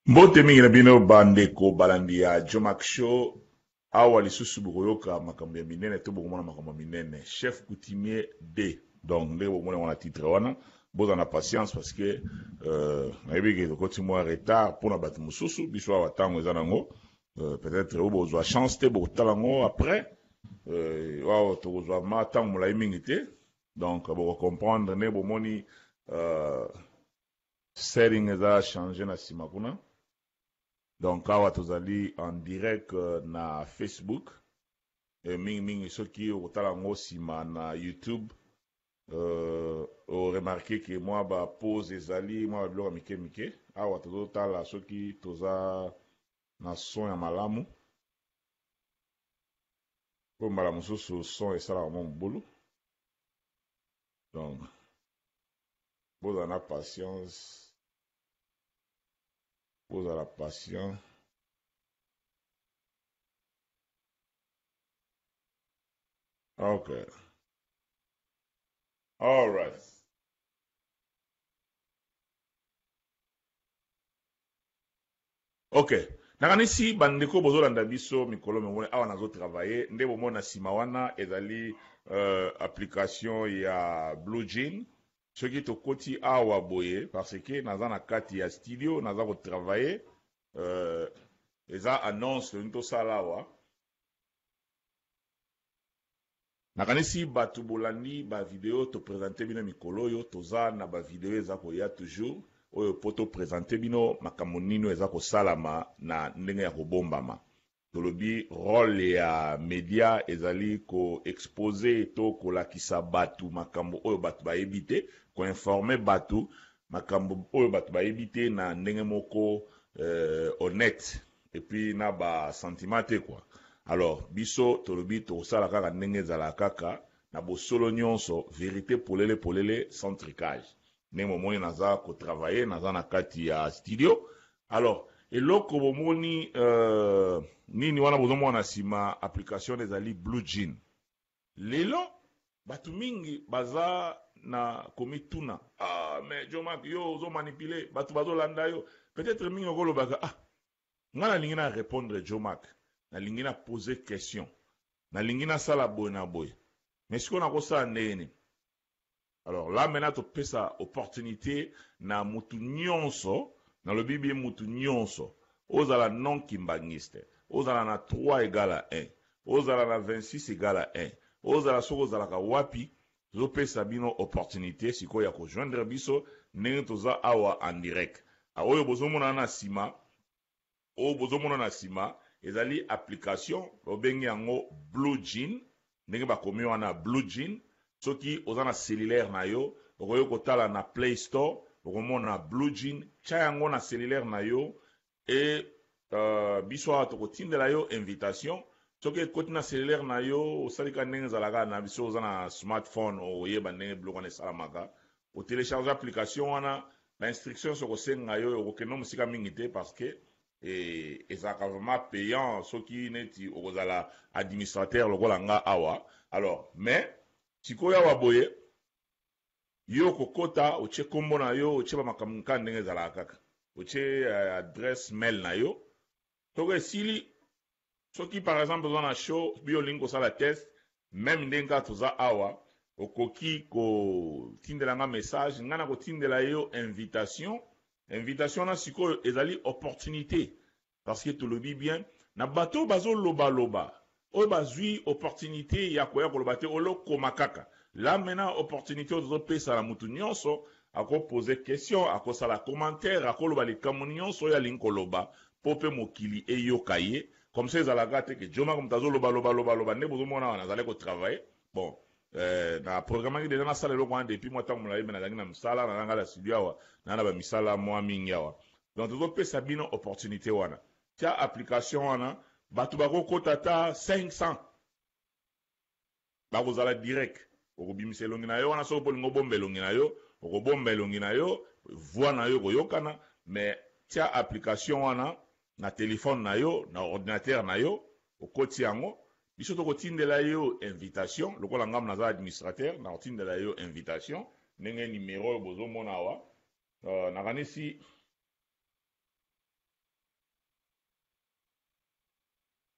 Mbote mingi na bino ba ndeko balandi ya Djomack Show. Awa lisusu bokoyoka makambo ya minene to bokomona makambo ya minene. Chef coutumier D. Donc ndenge bomoni yango na titre wana, bozala na patience parce que nayebi ke tokoti mwa retard mpona bato mosusu. Biso awa ntango eza nango, peut-être oyo bozwa chance te bokotala yango après. Awa tokozwa ma ntango molai mingi te. Donc boko comprendre ndenge bomoni setting eza changer na sima kuna. Donc awa tozali en direct na Facebook et mingi mingi soki okotala yango sima na YouTube, o remarquer que mwa ba pause ezali, mwa ba biloko ya mike mike. Awa tozotala soki toza na son ya malamu, po mbala mosusu son esalaka mwa mobulu. Donc bozala na patience, bozala patient. Ok, all right. Ok, nakanisi bandeko bozolanda biso mikolo mimoni awa nazo travailler nde bomona nsima wana ezali application ya Blue Jean. Soki tokoti awa boye parce que naza na kati ya studio naza ko travailler, eza annonce tolingi tosala awa. Nakanisi bato bolandi ba video to presenter bino mikolo oyo, toza na ba video eza koya toujours oyo po to presenter bino makambo nini eza kosalama na ndenge ya kobombama. Tolobi role ya media ezali ko exposer to kolakisa bato makambo oyo bato bayebi te, ko informer bato makambo oyo bato bayebi te na ndenge moko honnête et puis na ba sentiment te quoi. Alors biso tolobi tokosala kaka ndenge ezalaka kaka na bosolo nyonso, vérité polele polele sans trucage. Ndenge bomoni naza ko travailler, naza na kati ya studio. Alors eloko bomoni nini wana bozomona na nsima application ezali Blue Jean. Lelo bato mingi baza na komituna, ah mais Djomack yo ozo manipuler bato bazolanda yo. Peut-être mingi okolobaka, ah nga nalingi na répondre Djomack, nalingi na poser question, nalingi nasala boye na boye, mais sikoyo nakosala ndenge nini? Alors là maintenant topesa opportunité na mutu nyonso, nalobi bien mutu nyonso, ozala non kimbangiste, ozala na 3 égale à 1, ozala na 26 égale à 1, ozala soki ozalaka wapi, tozopesa bino opportunité sikoyo ya kojoindre biso ndenge toza awa en direct. Oyo bozomona na nsima, oyo bozomona na nsima ezali application babengi yango Blue Jean, ndenge bakomi wana Blue Jean. Soki oza na cellulaire na yo, okoki kotala na Play Store, okomona Blue Jean, tia yango na cellulaire na yo e biso awa tokotindela yo invitation. Soki ekoti na cellulaire na yo, osali kaka ndenge ezalaka na biso, oza na smartphone, oyeba ndenge biloko wana esalamaka, otélécharge application wana, ba instruction nyonso kosenga yo, okokende mosika mingi te parce que ezalaka vraiment payant soki neti okozala administrateur lokola nga awa. Alors mais sikoyo awa boye yo okokota, otie kombo na yo, otie bamakambo kaka ndenge ezalaka kaka, otie adresse mail na yo. Soki esili, soki par exemple oza na show bi olingi kosala test, même ndenge kaka toza awa, okoki kotindela nga message, nga na kotindela yo invitation. Invitation wana sikoyo ezali opportunité parce que tolobi bien na bato bazolobaloba oyo bazwi opportunité ya koya koloba te, olokoma kaka. Là maintenant opportunité oyo tozopesa na mutu nyonso akopose question, akosala commentaire, akoloba likambo nyonso oyo alingi koloba po mpe mokili eyoka ye. Comme ça ezalaka te ke Djomack moto azoloba loba loba loba. Nde bozomona wana nazali kotravailler. Bon, na programmaki déjà nasala eloko wana depuis mwa ntango molai, me nazalaki na mosala, nazanga na studio awa, naa na bamisala mwa mingi awa. Donc tozopesa bino opportunité wana, tia application wana, bato bakokota ata 500 bakozala direct. Okobimisa elongi na yo wana, soki mpo olingi obomba elongi na yo, okobomba elongi na yo, voix na yo ekoyokana. Mais tia application wana na telefone na yo, na ordinateur na yo, okoti yango, biso tokotindela yo invitation. Lokola ngambo naza administrateur, nakotindela yo invitation ndenge numero oyo bozomona awa. Nakanisi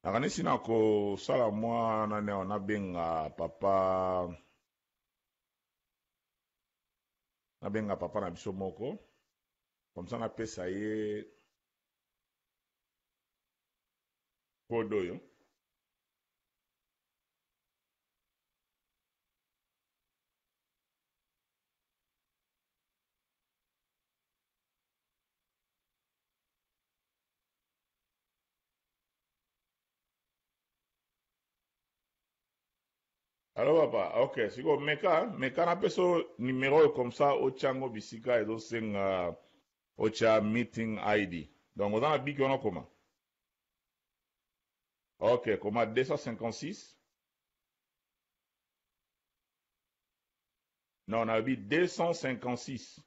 Nakanisi na kosala mwa nani awa, nabenga papa, nabenga papa na biso moko comme ça napesa ye code oyo. Alo papa, ok, sikoyo meka, meka napesa yo numero oyo comme ça otya yango bisika ezosenga otya meeting ID. Donc oza na biki wana okoma? Ok, koma 256. Non, nalobi 256.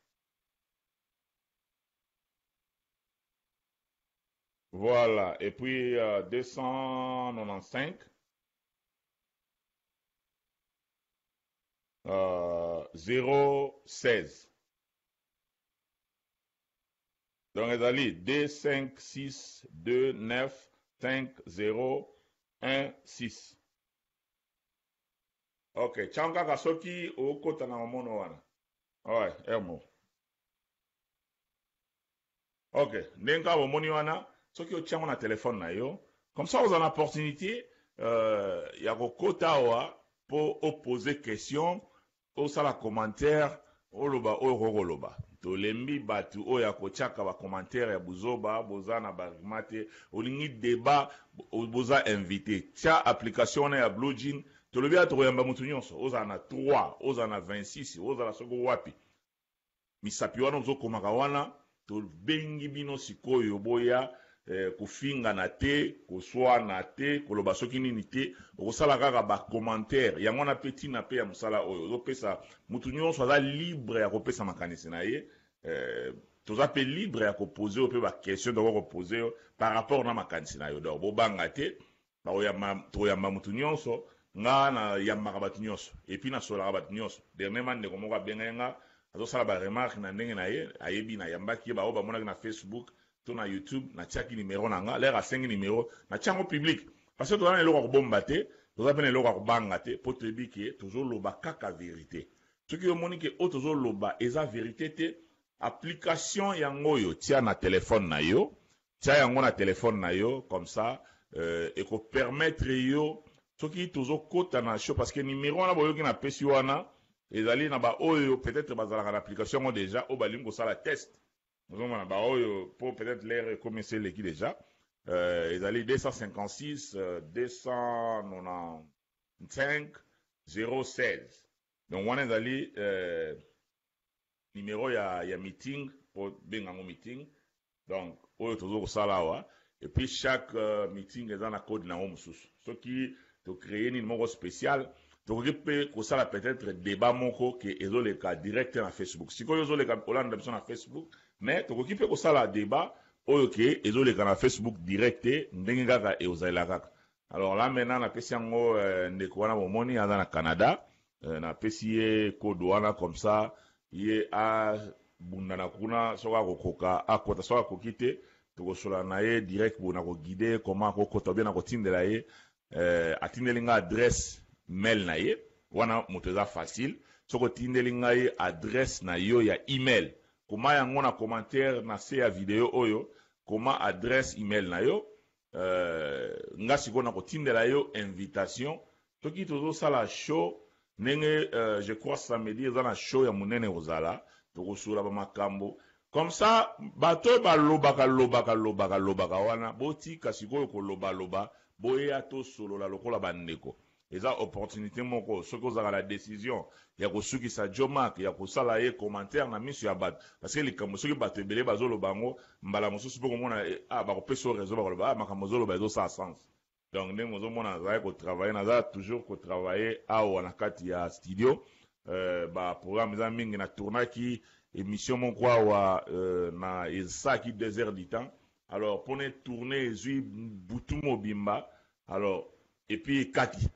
Voilà, et puis 295 016. Donc ezali 2 5 6 2 9 5 0 1 6. Ok, tyango kaka soki okota na mamono wana. Ouais, ermo. Ok, ndenge kaka bomoni wana, soki otia yango na telefone na yo, comme ça ozala na opportunité ya kokota awa po opose question, osala commentaire, oloba oyo okoki koloba. Tolembi batu oyo ya kotiaka ba commentaire ya buzoba, boza na ba argument te, olingi debat, boza invite. Tia application wana ya Blue Jean, tolobi awa tokoyamba mutu nyonso, ozala na 3, ozala na 26, ozala soki wapi. Misapi wana ozo komaka wana tobengi bino sikoyo boya eh, kofingana te koswana te koloba soki nini te okosala kaka ba commentaire yango wana pe tina pe ya mosala oyo ozopesa mutu nyonso aza libre ya kopesa makanisi na ye eh, toza pe libre ya kopose yo pe ba question tokoki kopose yo par rapport na makanisi na yo donc bobanga te Bakoyamba, tokoyamba mutu nionso, nga na yambaka batu nionso et puis na sololaka batu nionso. Dernièrement ndeko moko abengaki nga azo sala ba remarques na ndenge na ye, ayebi na yambaki ye, ba oyo ba monaki na Facebook to na YouTube na tiaki numero na nga, l'heure asengi numero na tie yango public parce que toza na eloko ya kobomba te, toza pe na eloko ya kobanga te po toyebi ke tozo loba kaka verite. Soki yo omoni ke oyo tozo loba eza verite te, application yango oyo tia na telephone na yo, Tia yango na telephone na yo comme ça eko permettre yo soki tozo kota na show parce que numero wana boyoki na pesi wana ezali na ba oyo peut-etre bazalaka na application yango dejà oyo balingi kosala test ozomona ba oyo po peut-etre l'heure ekomi esi eleki dejà ezali 256 295 016 donc wana ezali numero ya meeting po benga yango meeting donc oyo tozo kosala awa et puis chaque meeting eza na code na yango mosusu soki to créer nini moko spécial tokoki pe kosala peut-être débat moko ke ezoleka direct na Facebook sikoyo ozoleka olanda biso na Facebook mais tokoki pe kosala débat oyo ke ezoleka na Facebook direct te ndenge kaka eozalela kaka alors là maintenant napesi yango ndeko wana bomoni aza na Canada Napesi ye code wana comme ça ye abundana kuna soki akokoka akota soki akoki te tokosolola na ye direct boye nako guide ye comment akokota ou bien nakotindela ye atindeli nga adresse mail na ye wana moto eza facile soki otindeli ngai adresse na yo ya email koma yango na commentaire na se ya video oyo koma adresse email na yo nga sikoyo nakotindela yo invitation soki tozosala show ndenge je crois samedi eza na show ya monene ekozala tokosolola ba makambo comme ça bato oyo balobaka lobaka lobaka lobaka wana botika sikoyo koloba loba boya tosolola lokola bandeko Eza opportunite moko soki ozalaka na decision ya kosukisa Djo Mack ya kosala ye commentaire na misu ya batu parce que likambo soki batu ebele bazo loba yango mbala mosusu pe okomona ah bako pesa yo raison bako loba ah makambo ozo loba ezo sala sens donc ndenge ozo mona nazalaki ko travailler naza toujours ko travailler awa na kati ya studio ba programme eza mingi na tournaki emission moko awa na esalaki 2 heures du temps alors pona e tourner ezui butu mobimba alors Et puis ekati.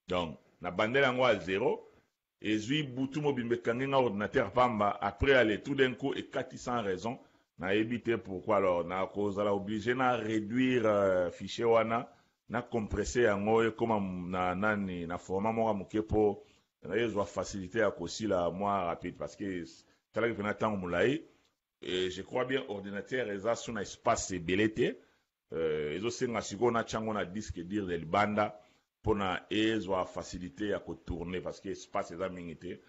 Donc na bandeli yango à zero, ezui butu mobimba ekangi nga ordinateur pamba, après allez tout d'un coup ekati sans raison, nayebi te pourquoi alors nakozala oblige na reduire fichier wana. Na compresse yango ekoma na nani na format moko ya moke po ezwa facilite ya kosila mwa rapide parce que esalaki mpena ntango molai. Et je crois bien ordinateur eza so na espace ebele te, ezosenga sikoyo natya yango na disque dur de libanda mpona ezwa facilité ya kotourner parce que espace eza mingi te.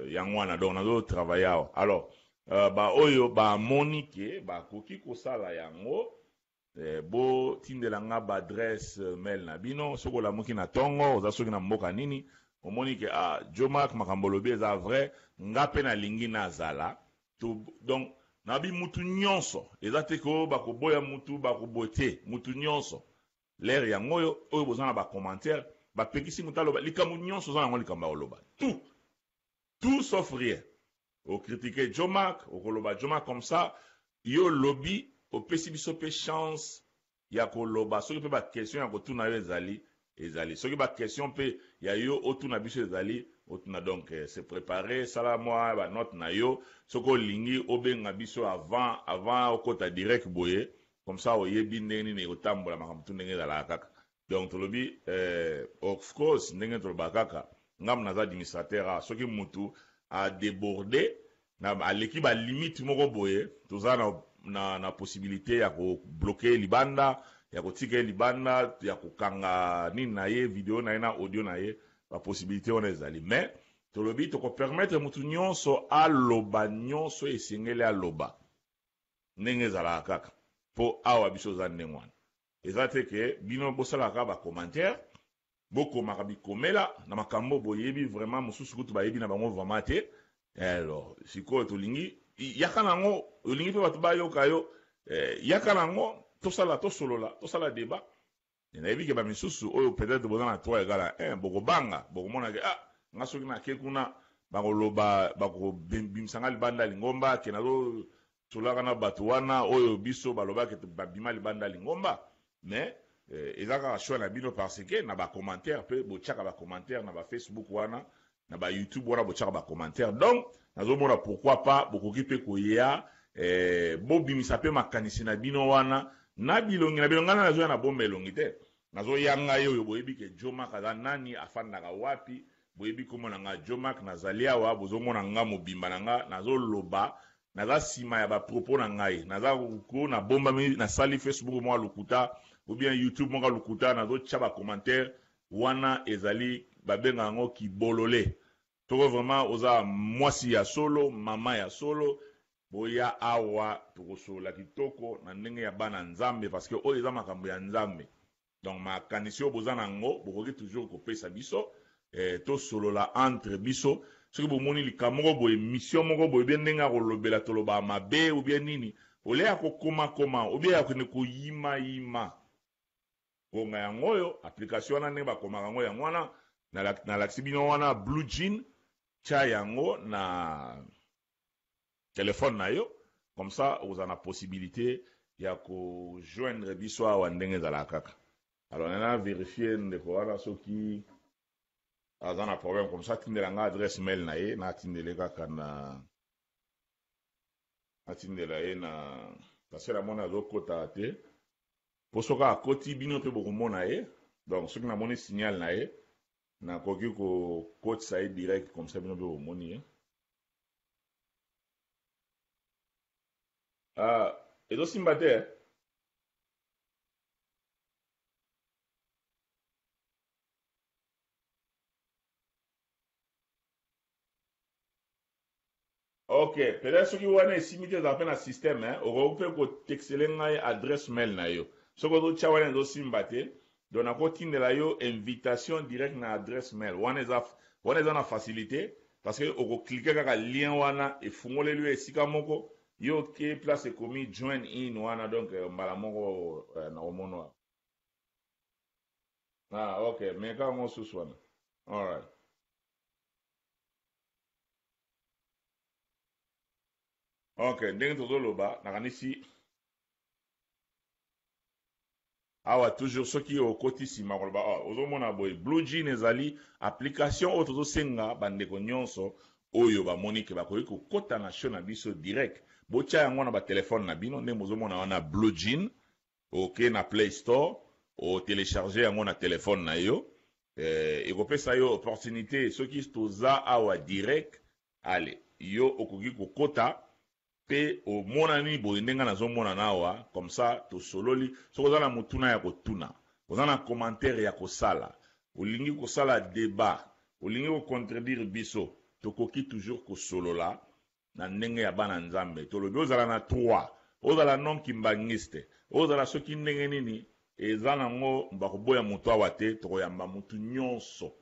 Yango wana donc nazo travailler awa. Alors baoyo bamoni ke bakoki kosala yango, botindela nga baadresse mail na bino. Soki olamuki na ntongo, oza soki na mboka nini, omoni ke ah, Jomak, makambo olobi eza vrai, nga mpe nalingi nazala to. Donc nabi mutu nyonso, eza te ke oyo bakoboya mutu, bakoboya te mutu nyonso. L'heure yango oyo, oyo boza na bacommentaire, bapekisi mutu aloba likambo nyonso oza nango, likambo ya koloba, tout, tout sauf rien. Ocritiquer Jomak, okoloba Jomak comme ça, yo lobi, opesi biso mpe chance ya koloba. Soki mpe baquestion ya kotuna yo ezali, ezali, soki baquestion mpe ya yo otuna biso ezali, otuna. Donc se préparer, sala mwa banote na yo. Soki olingi obenga biso avant okota direct boye, comme ça oyebi ndenge nini ekotambola, makambo tu ndenge ezalaka kaka. Donc tolobi, of course, ndenge tolobaka kaka, ngambo naza administrateur a, soki mutu adéborde na aleki balimite moko boye, toza na possibilité ya kobloquer libanda, ya kotika ye libanda, ya kokanga nini na ye, video na ye na audio na ye. Bapossibilité wana ezali, mais tolobi tokopermettre mutu nyonso aloba nyonso esengeli aloba ndenge ezalaka kaka, mpo awa biso oza ndenge wana. Eza te ke bino bosalaka bacommentaire, bokomaka bikomela na makambo boyebi vraiment, mosusu kutu bayebi na bango vraiment te. Alors sikoyo tolingi yaka nango, olingi mpe bato bayoka yo, yaka nango, tosala, tosolola, tosala débat. Nayebi ke bamisusu oyo peut-être boza na 3 égale à 1, bokobanga, bokomona ke ah, nga soki nake kuna, bakoloba, bakobimisa nga libanda lingomba, ke nazosolaka na bato wana oyo biso balobaki babima libanda lingomba. Mais eza kaka choix na bino, parce que na bacommentaire mpe botiaka bacommentaire na bafacebook wana, na bayoutube wana botiaka bacommentaire. Donc nazomona pourquoi pas bokoki mpe koya, bobimisa mpe makanisi na bino wana na bilongi na bino. Ngai nazoya na bomba elongi te, nazoya ngai oyo boyebi ke Jomak aza nani, afandaka wapi, boyebi kombo na nga Jomak, nazali awa, bozomona nga mobimba na nga, nazoloba, naza nsima ya bapropos na ngai, naza ko nabombami, nasali Facebook moko lokuta ou bien YouTube moko lokuta, nazotya bacommentaire wana, ezali babenga yango kibolole. Toko vraiment oza mwasi ya solo, mama ya solo, boya awa, tokosolola kitoko na ndenge ya bana Nzambe, parce que oyo eza makambo ya Nzambe. Donc makanisi oyo boza nango, bokoki toujours kopesa biso, tosolola entre biso. Soki bomoni likambo moko boye, mission moko boye, bien ndenge ya kolobela, toloba mabe ou bien nini, olia ya kokomakoma ou bien ya kokende koyimayima ngonga, yango oyo application wana ndenge bakomaka yango, yango wana nalakisi bino wana, Blue Jean. Tia yango na telefone na yo, comme ça okozala na possibilité ya kojoindre biso awa ndenge ezalaka kaka. Alors nana vérifie ndeko wana soki aza na problème, comme ça atindela nga adresse mail na ye, natindele kaka na natindela ye na, parce que namoni azokota te, mpo soki akoti, bino mpe bokomona ye. Donc soki namoni signal na ye, nakoki kokotisa ye direct, comme ça bino mpe bomoni ye. Ah, ezosimba te, eh? Ok, peut-être soki wana esimbi te, ezala mpe na système, eh? Okoki mpe kotextele ngai adresse mail na yo. Soki ozotya wana ezosimba te, donc nakotindela yo invitation direct na adresse mail wana. Eza wana, eza na facilité, parce que okocliquer kaka lien wana, efungoleli yo esika moko, yo ke place ekomi join in wana. Donc mbala moko nakomona wana. Ah ok, mais kaka mosusu wana. Alright, ok, ndenge tozoloba, nakanisi awa toujours soki okoti nsima koloba, oh, ozomona boye Blue Jean ezali application oyo tozosenga bandeko nyonso oyo bamoni ke bakoki kokɔta na show na biso direct, botya yango na batelefone na bino. Ndenge bozomona wana, Blue Jean, oke na Play Store. O telecharger yango na telephone na yo, ekopesa yo opportunite soki toza awa direct, allez, yo okoki kokota pe omonani boye ndenge nga nazo monana awa, comme ça tosololi. Soki oza na motuna ya kotuna, oza na commentaire ya kosala, olingi kosala debat, olingi ko contredire biso, tokoki toujours kosolola na ndenge ya bana Nzambe. Tolobi ozala na trois, ozala non kimbanguiste, ozala soki ndenge nini, eza nango bakoboya mutu awa te, tokoyamba mutu nyonso.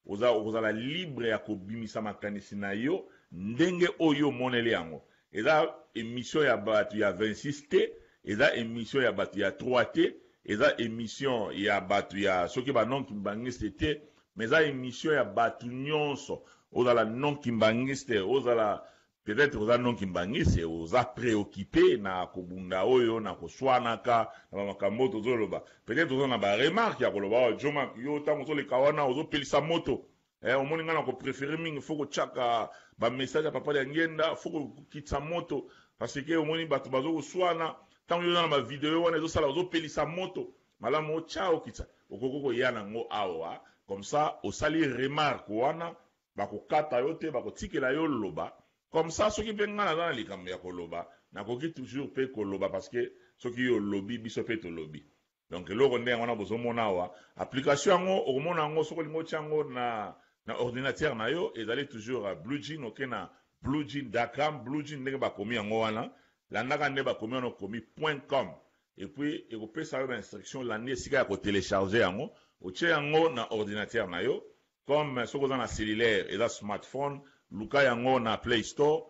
Oza okozala libre ya kobimisa makanisi na yo ndenge oyo omoneli yango. Eza emission ya batu ya 26 te, eza emission ya batu ya trois te, eza emission ya batu ya soki ba non kimbanguiste te, mais eza emission ya batu nyonso. Ozala non kimbanguiste, ozala peut-etre oza non kimbanguiste, oza preoccupe na kobunda oyo, na koswanaka na ba makambo oyo tozoloba. Peut-etre oza na ba remarques ya koloba, oh Djomack, yo tango ozoleka wana ozopelisa moto. Eh, omoni nga na ko preferer mingi faut kotiaka ba message ya papa Diangienda, faut kokitisa moto parce que omoni bato bazo koswana, tango yo oza na ba video wana ezosala ozopelisa moto, malamu otia okitisa, okoki koya nango awa comme ça osali remarque wana, bakokata yo te, bakotikela yo loba comme ça. Soki pe nga naza na likambo ya koloba, nakoki toujours pe koloba parce que soki yo olobi, biso pe tolobi. Donc eloko nde yango wana bozomona awa, application yango okomona yango soki olingi otia yango na ordinateur na yo, ezali toujours Blue Jean. Oke na bluejean.com, Blue Jean ndenge bakomi yango wana, landaka nde bakomi wana, okomi .com et puis ekopesa yo ba instruction, landi esika ya kotelecharge yango, otie yango na ordinateur na yo. Comme soki oza na cellulaire, eza smartphone, luka yango na Play Store,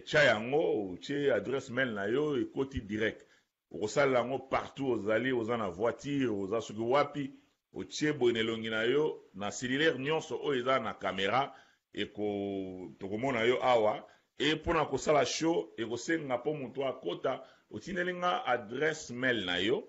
tia yango, otie adresse mail na yo, ekoti direct. Okosalela yango partout ozali, oza na voiture, oza soki wapi, otie boye na elongi na yo, na cellulaire nyonso oyo eza na camera, eko tokomona yo awa. E mpona kosala show, ekosenga mpo moto akota, otindeli nga adresse mail na yo,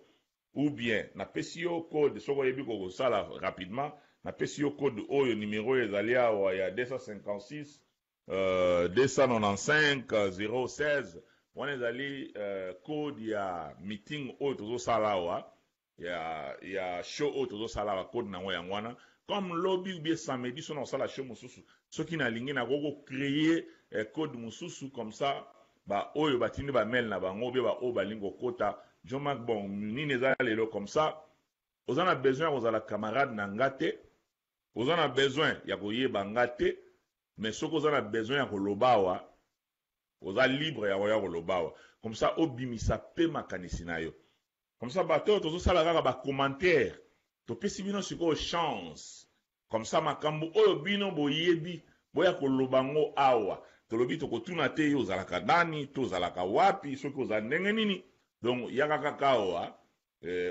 ou bien napesi yo code. Soki oyebi kokosala rapidement, napesi yo code oyo, numero oyo ezali awa ya 256 295 016, wana ezali code ya meeting oyo tozosala awa, ya show oyo tozosala awa. Code nango yango wana. Comme lobi ou bien samedi so na kosala show mosusu, soki nalingi, nakoki kocréer code mosusu, comme ça ba oyo batindi ba mail na bango, ou bien ba oyo balingi kokota John Mark, bon, nini eza lelo, comme ça oza na besoin ya kozala camarade na nga te, oza na besoin ya koyeba nga te, mais soki oza na besoin ya koloba awa, oza libre ya koya koloba awa, comme ça obimisa pe makanisi na yo. Comme ça bato oyo tozosala kaka bacommentaire, topesi bino sikoyo chance, comme ça makambo oyo bino boyebi, boya koloba ngo awa. Tolobi tokotuna te yo ozalaka nani, to ozalaka wapi, soki oza ndenge nini. Donc yaka kaka awa,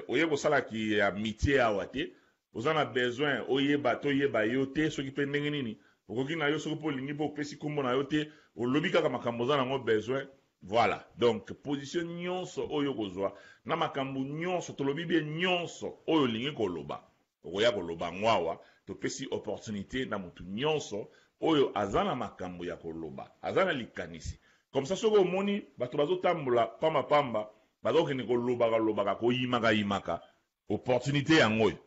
oye kosalaki ya métier awa te, oza na besoin oyeba toyeba yo te soki mpe ndenge nini. Okoki na yo, soki mpe olingi mpe opesi nkombo na yo te, olobi kaka makambo oza nango besoin. Voilà, donc position nyonso oyo okozwa na makambo nyonso, tolobi bien, nyonso oyo olingi koloba, okoya koloba ngo awa. Topesi opportunité na motu nyonso oyo aza na makambo ya koloba, aza na likanisi. Comme ça soki omoni bato bazotambola pambapamba, bazokende kolobaka lobaka, koyimaka yimaka, opportunité yango oyo,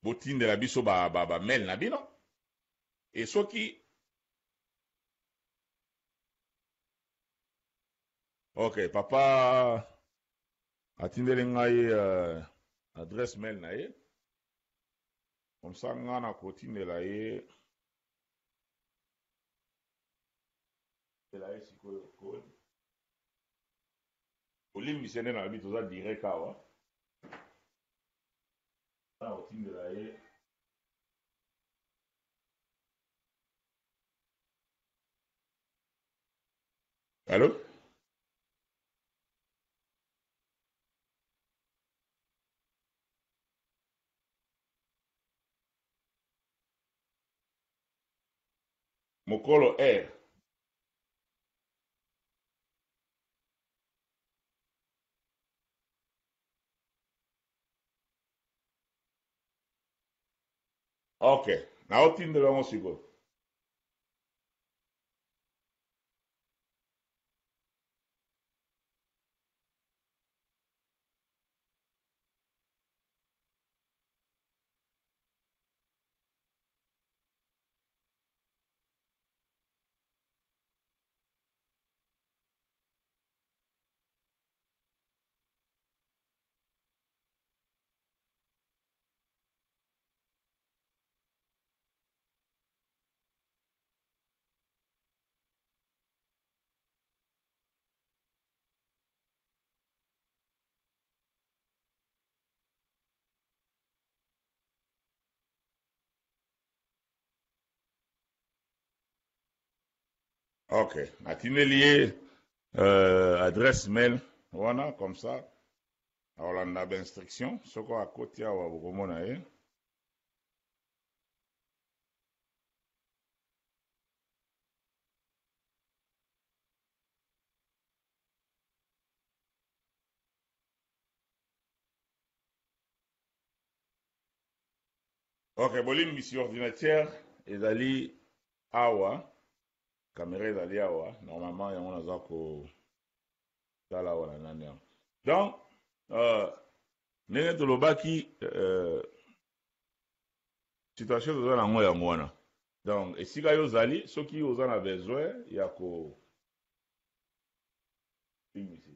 botindela biso ba mail na bino. E soki ok, papa atindeli ngai adresse mail na ye, comme ça nga na kotindela ye sikoyo code. Olimbisi nde nalobi toza direct awa, na kotindela ye. Allo, mokolo r. Ok, naotindela yango sikoyo. Ok, natindeli ye adresse mail wana, comme ça akolanda ba instruction. Soko akoti awa, bokomona ye. Ok, bolimbisi, ordinateur ezali awa, caméra ezali awa. Normalement yango naza kotala awa na nani awa. Donc ndenge tolobaki, situation toza nango yango wana. Donc esika yo ozali, soki oza na besoin ya ko limbisi.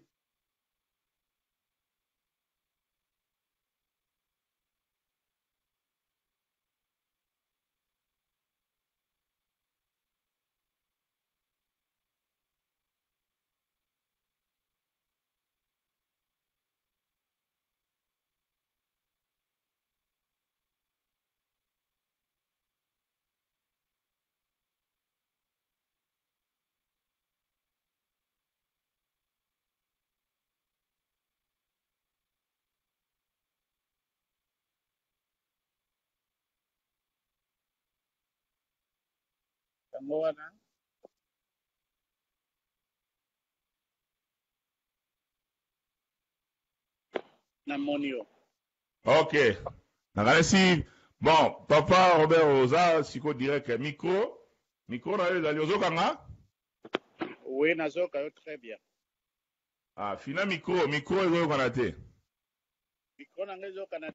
Yango wana. Namoni yo. Ok, nakanisi bon, papa Robert, oza siko direct. Micro na yo ezali, ozokanga? Oui, nazoyoka yo très bien. Ah, fina micro, micro ezoyokana te. Micro na ngai ezokana.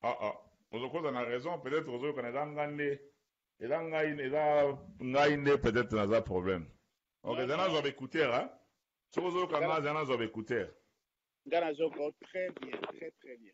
Ah ah, ozokoza na raison, peut-être ozoyokana, eza nga nde, eza ngai, eza ngai nde peut-être naza problème. Ok. Non. Eza Non. nazwa baécouteur, hein? Soki ozoyoka nga, eza nazwa baécouteur. Nga nazoyoka yo très bien, très très bien.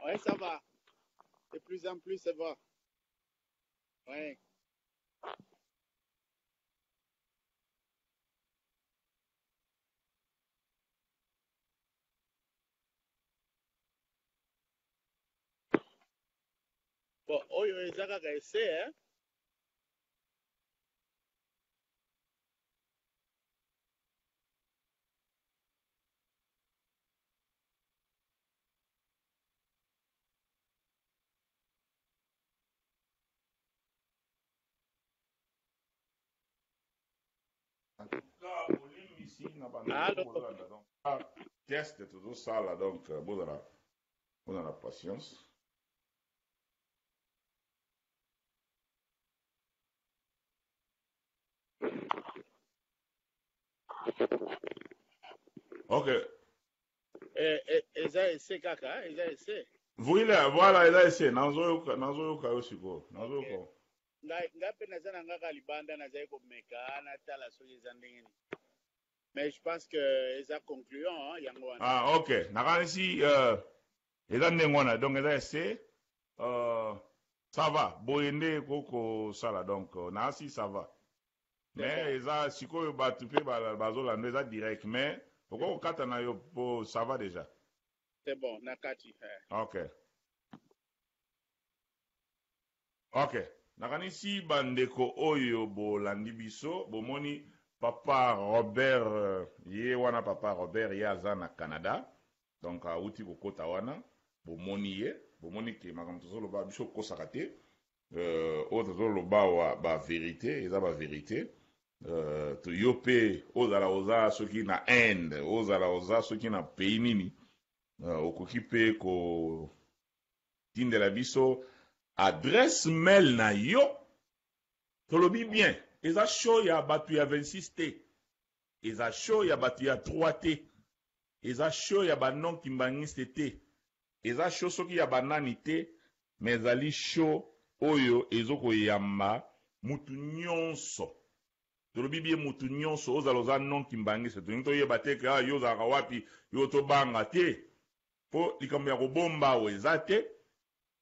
Ouais, ça va. De plus en plus, ça va. Ouais. Bon, oyo eza kaka essai, hein? Bolimbisi na bandeko. Allo. Bozolanda, donc test tozosala, donc bozala patience. Ok. Eza essai kaka, eza essai. Voilà, eza essai. Nazoyoka yo sikoyo, nazoyoka. Ngai ngai mpe naza na ngaka libanda, nazali komeka, natala soki eza ndenge nini, mais je pense que eza concluant, hein, yango wana. Ah ok, nakanisi eza ndenge wana. Donc eza essai, ça va, boye nde ekoki kosala. Donc naasi, ça va, mais eza sikoyo bato mpe bazolanda, eza direct, mais okoki kokata na yo po ça va déjà. C'est bon, na kati, eh. Ok, nakanisi bandeko oyo bolandi biso bomoni papa Robert, ye wana papa Robert, ye aza na Canada, donc awuti kokota wana. Bomoni ye, bomoni ke makambo tozoloba biso okosaka te. Oyo tozoloba awa bavérité, eza bavérité. To yo mpe ozala oza soki na Inde, ozala oza soki na pays nini, okoki mpe kotindela biso adresse mail na yo. Tolobi bien. Eza show ya batu ya 26 te. Eza show ya batu ya 3 te. Eza show ya ba non kimbanguiste te. Eza show soki ya ba nani te, mais ezali show oyo ezo koyamba mutu nionso. Tolobi bien mutu nionso, ozala oza non kimbanguiste, tolingi toyeba te que ah yo ozalaka wapi, yo tobanga te. Po likambo ya kobomba awa eza te.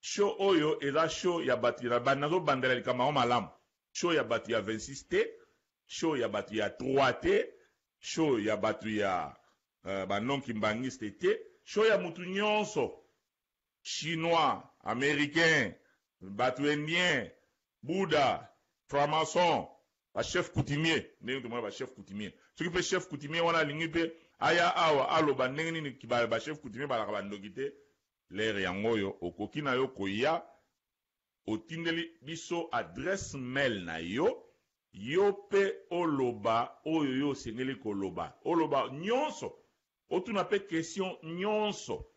Show oyo eza show ya batu ya nazo bandela likambo yango malamu. Show ya batu ya 26 te, show ya batu ya 3 te, show ya batu ya ba non kimbanguiste te, show ya mutu nionso, chinois, americain, batu indien, bouddha, franc-maçon, ba chef coutumier, ndenge tomona ba chef coutumier. Soki pe chef coutumier wana alingi pe aya awa aloba ndenge nini ba chef coutumier balaka ba ndoki te, l'heure yango oyo okoki na yo koya otindeli biso adresse mail na yo, yo pe oloba oyo yo osengeli koloba, oloba nionso, otuna pe question nionso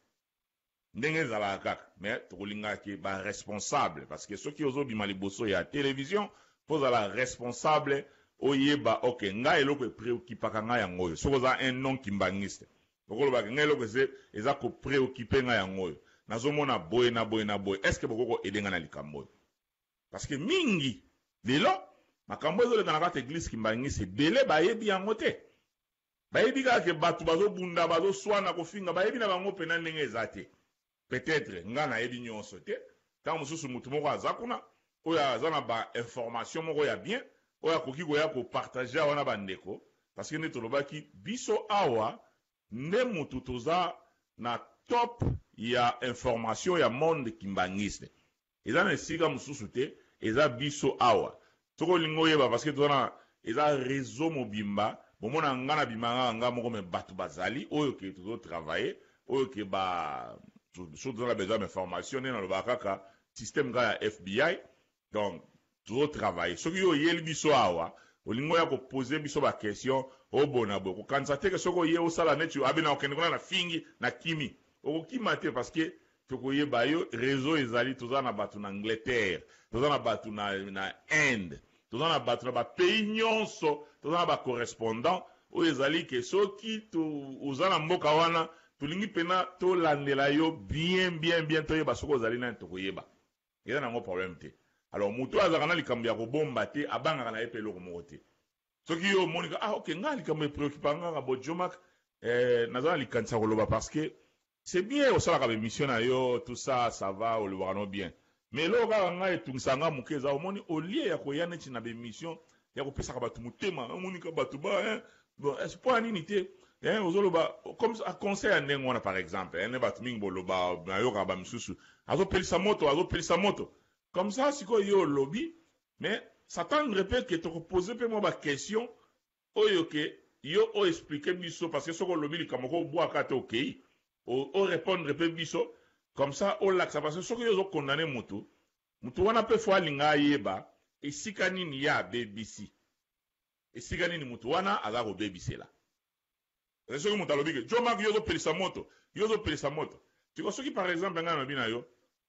ndenge ezalaka kaka, mais tokolingaka ke ba responsable, parce que soki ozobima liboso ya television faut ozala responsable, oyeba ok nga eloko e preoccupaka nga yango oyo. Soki oza un non kimbanguiste okoloba ke nga eloko eza ko preoccuper nga yango oyo, nazomona boye na boye na boye, est ce que bokoki ko aider nga na likambo oyo? Parce que mingi lelo makambo ezoleka na kati eglise kimbanguiste ebele bayebi yango te. Bayebi kaka ke bato bazobunda, bazoswana, kofinga, bayebi na bango pena ndenge eza te. Peut-être nga nayebi nyonso te. Tango mosusu motu moko aza kuna oyo aza na ba information moko ya bien oyo akoki koya ko partager awa na bandeko, parce que nde tolobaki biso awa nde motu toza na top ya information ya monde kimbanguiste. Eza na esika mosusu te, eza biso awa. Soki olingi oyeba, parce que toza na eza réseau mobimba, bomona nga na bimanga nga moko, mais bato bazali oyo ke tozo travailler, oyo ke ba soki toza na besoin ya information, nde nalobaka kaka système kaka ya FBI. Donc tozo travailler. Soki yo oyeli biso awa, olingi oya koposer biso ba question, obona boye, kokanisa te ke soki oye osala neti abe na okende kuna na fingi na kimi, okokima te, parce que tokoyeba yo. Réseau ezali, toza na bato na Angleterre, toza na bato na Inde, toza na bato na ba pays nyonso, toza na ba correspondant oyo ezali ke soki oza na mboka wana, tolingi pena tolandela yo bien bien bien, toyeba soki ozali nani, tokoyeba. Eza nango problème te. Alors moto oyo azalaka na likambo ya kobomba te, abangaka na ye pe eloko moko te. Soki yo omoni ka, ah ok, nga likambo e préoccupa nga nga bo Djomack, naza na likanisi ya koloba, parce que c'est bien osalaka ba émission na yo, tout ça, ça va, olobaka no bien. Mais eloko kaka nga etungisa nga moke eza, omoni au lieu ya koya neti na ba émission ya kopesaka bato motema, omoni ka bato ba, hein, bon, est-ce po ya nini te, hein, ozoloba comme ça, conseil ya ndenge wana par exemple, hein, ne bato mingi boloba, nayokaka ba misusu, azopelisa moto, azopelisa moto. Comme ça, sikoyo yo olobi, mais s'attendre pe que tokopose pe mwa ba question oyo ke yo o expliquer biso, parce que soki olobi likambo ko obwaka te, okei o répondre pe biso, comme ça olakisa, parce que soki yo ozo condamner mutu, mutu wana pe fo alinga ayeba esika nini ye abebisi, esika nini mutu wana aza kobebisela. Parce que soki mutu alobi ke Djomack yo ozopelisa moto, yo ozopelisa moto, siko soki par exemple ngai nalobi na yo,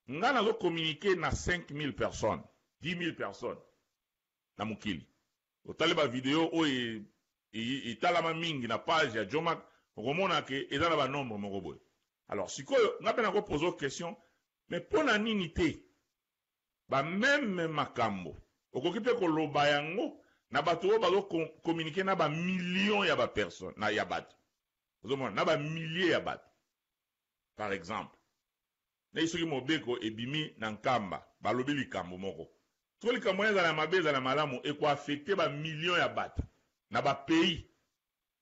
ngai nazo communiquer na 5000 personnes, 10 000 personnes na mokili, otali ba video oyo etalama mingi na page ya Djomack, okomona ke eza na ba nombre moko boye. Alors sikoyo ngai mpe nakoposer question, mais mpo na nini te ba même makambo okoki mpe koloba yango na bato oyo bazo communiquer na ba millions ya ba personnes, na ya bato, ozomona na ba milliers ya bato? Par exemple, neti soki mobeko ebimi na Nkamba, balobi likambo moko, soki likambo wana ezala ya mabe, ezala ya malamu, ekoaffecter ba millions ya bato na ba pays.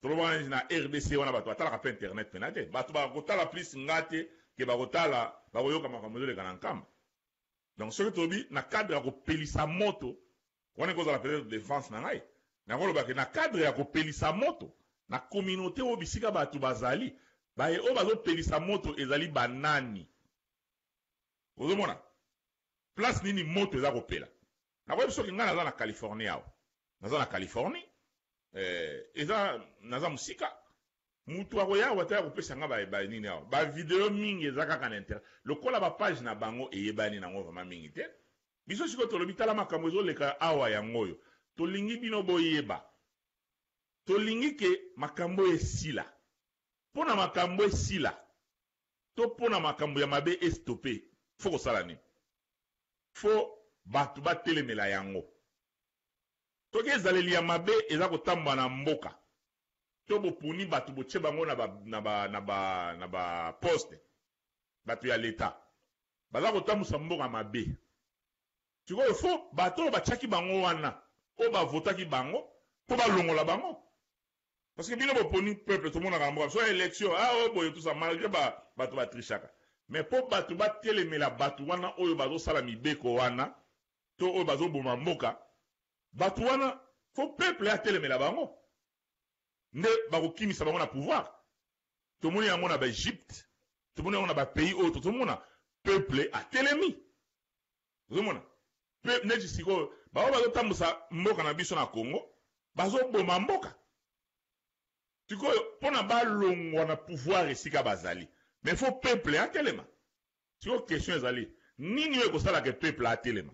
Tolobaka neti na RDC wana, bato batalaka mpe internet pena te, bato bakotala plus nga te ke bakotala, bakoyoka makambo ezoleka na Nkamba. Donc soki tolobi na cadre ya kopelisa moto wana, ekozala peut-être défense na ngai, nakolobaka na cadre ya kopelisa moto na communauté oyo bisika bato bazali, baye oyo bazopelisa moto ezali banani? Ozomona place nini moto eza kopela? Nakoyebi soki ngai naza na Californie awa, naza na Californie, eza naza mosika, mutu akoya awa te ya kopesa nga ba nini awa. Ba video mingi eza kaka na internet, lokola ba page na bango eyebani nango vraiment mingi te. Biso sikoyo tolobi, tala makambo ezoleka awa yango oyo. Tolingi bino boyeba. Tolingi ke makambo oyo esila. Mpo na makambo esila to mpo na makambo ya mabe e stopper, faut kosala nini? Faut batu batelemela yango. Soki ezaleli ya mabe eza kotambola na mboka to boponi batu botie bango na ba na ba na ba na ba poste, batu ya l'etat baza kotambusa mboka mabe. Sikoyo faut bato oyo batiaki bango wana, oyo ba votaki bango po balongola bango. Parce que bino boponi peuple tomonaka na mboka biso election ah oyo boye tout ça malgre ba bato ba trichaka. Mais po bato batelemela bato wana oyo bazosala mibeko wana to oyo bazoboma mboka, bato wana faut peuple atelemela bango nde bakokimisa bango na pouvoir. Tomoni yango na ba Egypte, tomoni yango na ba pays oyo tozomona peuple atelemi. Ozomona? Pe neti sikoyo baoyo bazotambusa mboka na biso na Congo bazoboma mboka. Sikoyo pona balongwa na pouvoir esika bazali mais faut peuple atelema. Sikoyo question ezali nini oyo ekosala ke peuple atelema?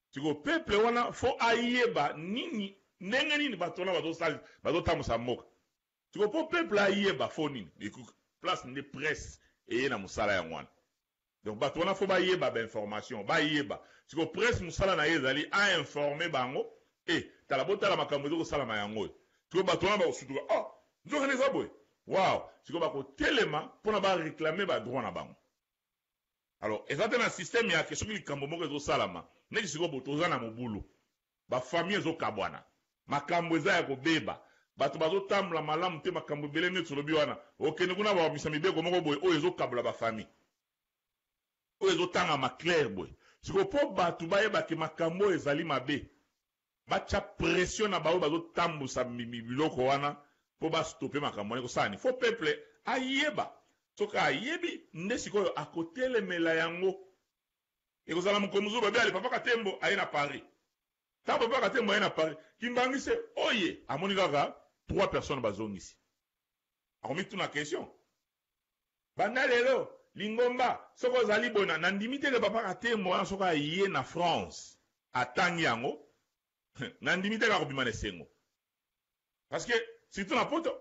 Sikoyo peuple wana faut ayeba nini ndenge nini bato wana bazosali bazotambusa mboka. Sikoyo po peuple ayeba faut nini? Place nde presse eye na mosala yango wana. Donc batu wana faut bayeba ba information, bayeba. Sikoyo presse musala na ye ezali a informer bango, eh tala botala makambo ezo kosalama yango oyo. Sikoyo batu wana bakosutuka, oh nzoka nde eza boye? Wow! Sikoyo bakotelema pona ba reclamer ba droits na bango. Alors eza te na système ya ke soki likambo moko ezo salama, neti sikoyo boye toza na mobulu, ba famille ezo kabwana, makambo eza ya kobeba, batu bazo tambola malamu te, makambo ebele neti olobi wana, okende kuna ba bimisa mibeko moko boye oyo ezo kabola ba famille, oyo ezo tangama clair boye. Sikoyo po batu bayeba ke makambo oyo ezali mabe, batia pression na ba oyo bazo tambusa biloko wana po ba stopper makambo wana, ekosala nini? Faut peuple ayeba, soki ayebi nde sikoyo akotelemela yango. Ekozala mokolo mosusu babi ale papa Katembo aye na Paris. Tango papa Katembo aye na Paris, Kimbanguiste oye amoni kaka 3 personnes bazongisi. Akomituna question. Banda lelo lingomba soki ozali boye na nandimi te ke papa Katembo wana soki aye na France atangi yango nandimi te ke akobima na esengo. Parce que surtout na poto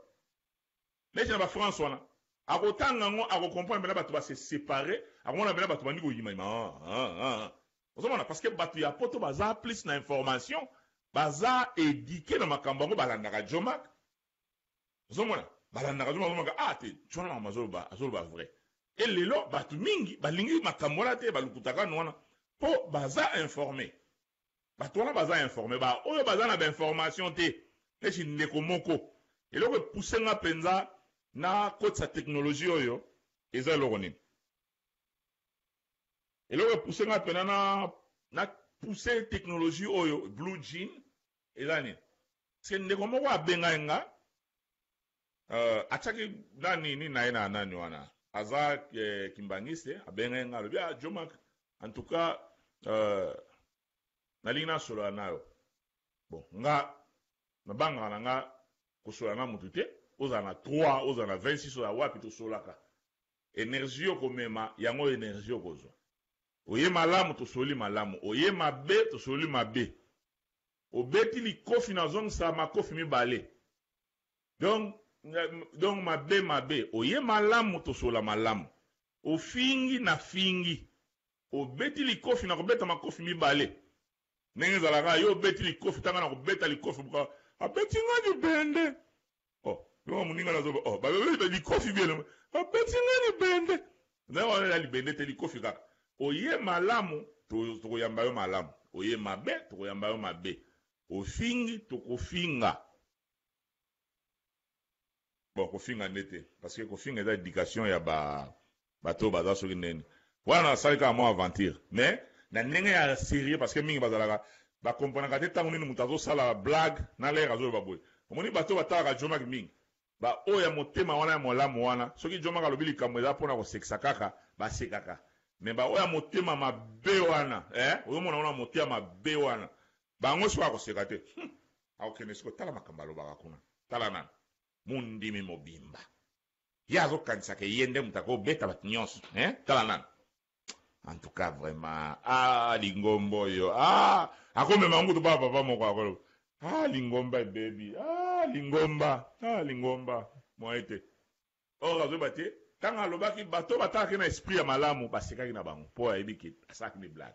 Neti na ba France wana akotanga yango ako comprendre pena batu ba se separer akomona pena batu bandi koyima yima ah ah ah ozomona parce que batu ya poto baza plus na information baza eduque na makambo yango balandaka Djomack ozomona balandaka Djomack ozomona ah te Djomack makambo azoloba azoloba vrai et lelo batu mingi balingi makambo wana te balukutaka wana po baza informe. Bato wana baza informe ba oyo baza na ba information te neti ndeko moko eloko e pousse nga penza na kotisa technologie oyo eza eloko nini? Eloko e pousse nga pena na na pousse technologie oyo blue jean eza nini? Parce que ndeko moko abengaki nga euh, atiaki nani nini na ye na nani wana aza eh, kimbangiste abengaki nga alobi ah Djomack en tout cas euh, nalingi nasolola na yo bon nga nabangaka na nga kosolola na mutu te ozala na 3 ozala na 26 ozala wapi tosololaka energie okomema yango energie okozwa oye malamu tosololi malamu oye mabe tosololi mabe obeti likofi nazongisa makofi mibale Donc donc mabe mabe oye malamu tosolola malamu ofingi na fingi obeti likofi na kobeta makofi mibale ndenge ezalaka yo obeti likofi tanga na kobeta likofi buka abeti nga libende oh yo moninga nazo oh ba likofi bien abeti nga libende ndenge wana ya libende te likofi kaka oye malamu tokoyamba yo malamu oye mabe tokoyamba yo mabe ofingi tokofinga Bon kofinga nde te parce que kofinga eza education ya ba bato oyo baza soki ndeni wana nasali kaka mwa aventure mais na ndenge ya serieux parce que mingi bazalaka ba comprenaka te ntango nini moto azosala blague na lere azoloba boye omoni bato oyo batalaka Djomack mingi ba oyo ya motema wana ya molamu wana soki Djomack alobi likambo eza mpona kosekisa kaka basekaka mais ba oyo ya motema mabe wana eh ozomona wana motema mabe wana bango soki akoseka te Akokende sikoyo tala makambo alobaka kuna tala nanu mundimi mobimba ye azokanisa ke ye nde moto akobeta bato nyonso hein tala nanu en tout cas vraiment ah lingombo oyo ah akomema yango kutu ba papa moko akoloba. Ah lingomba ebebi ah lingomba ah lingomba moyen te. Or azoyeba te tango alobaki bato oyo batalaki na esprit ya malamu basekaki na bango po ayebi ke asalaki nde blague.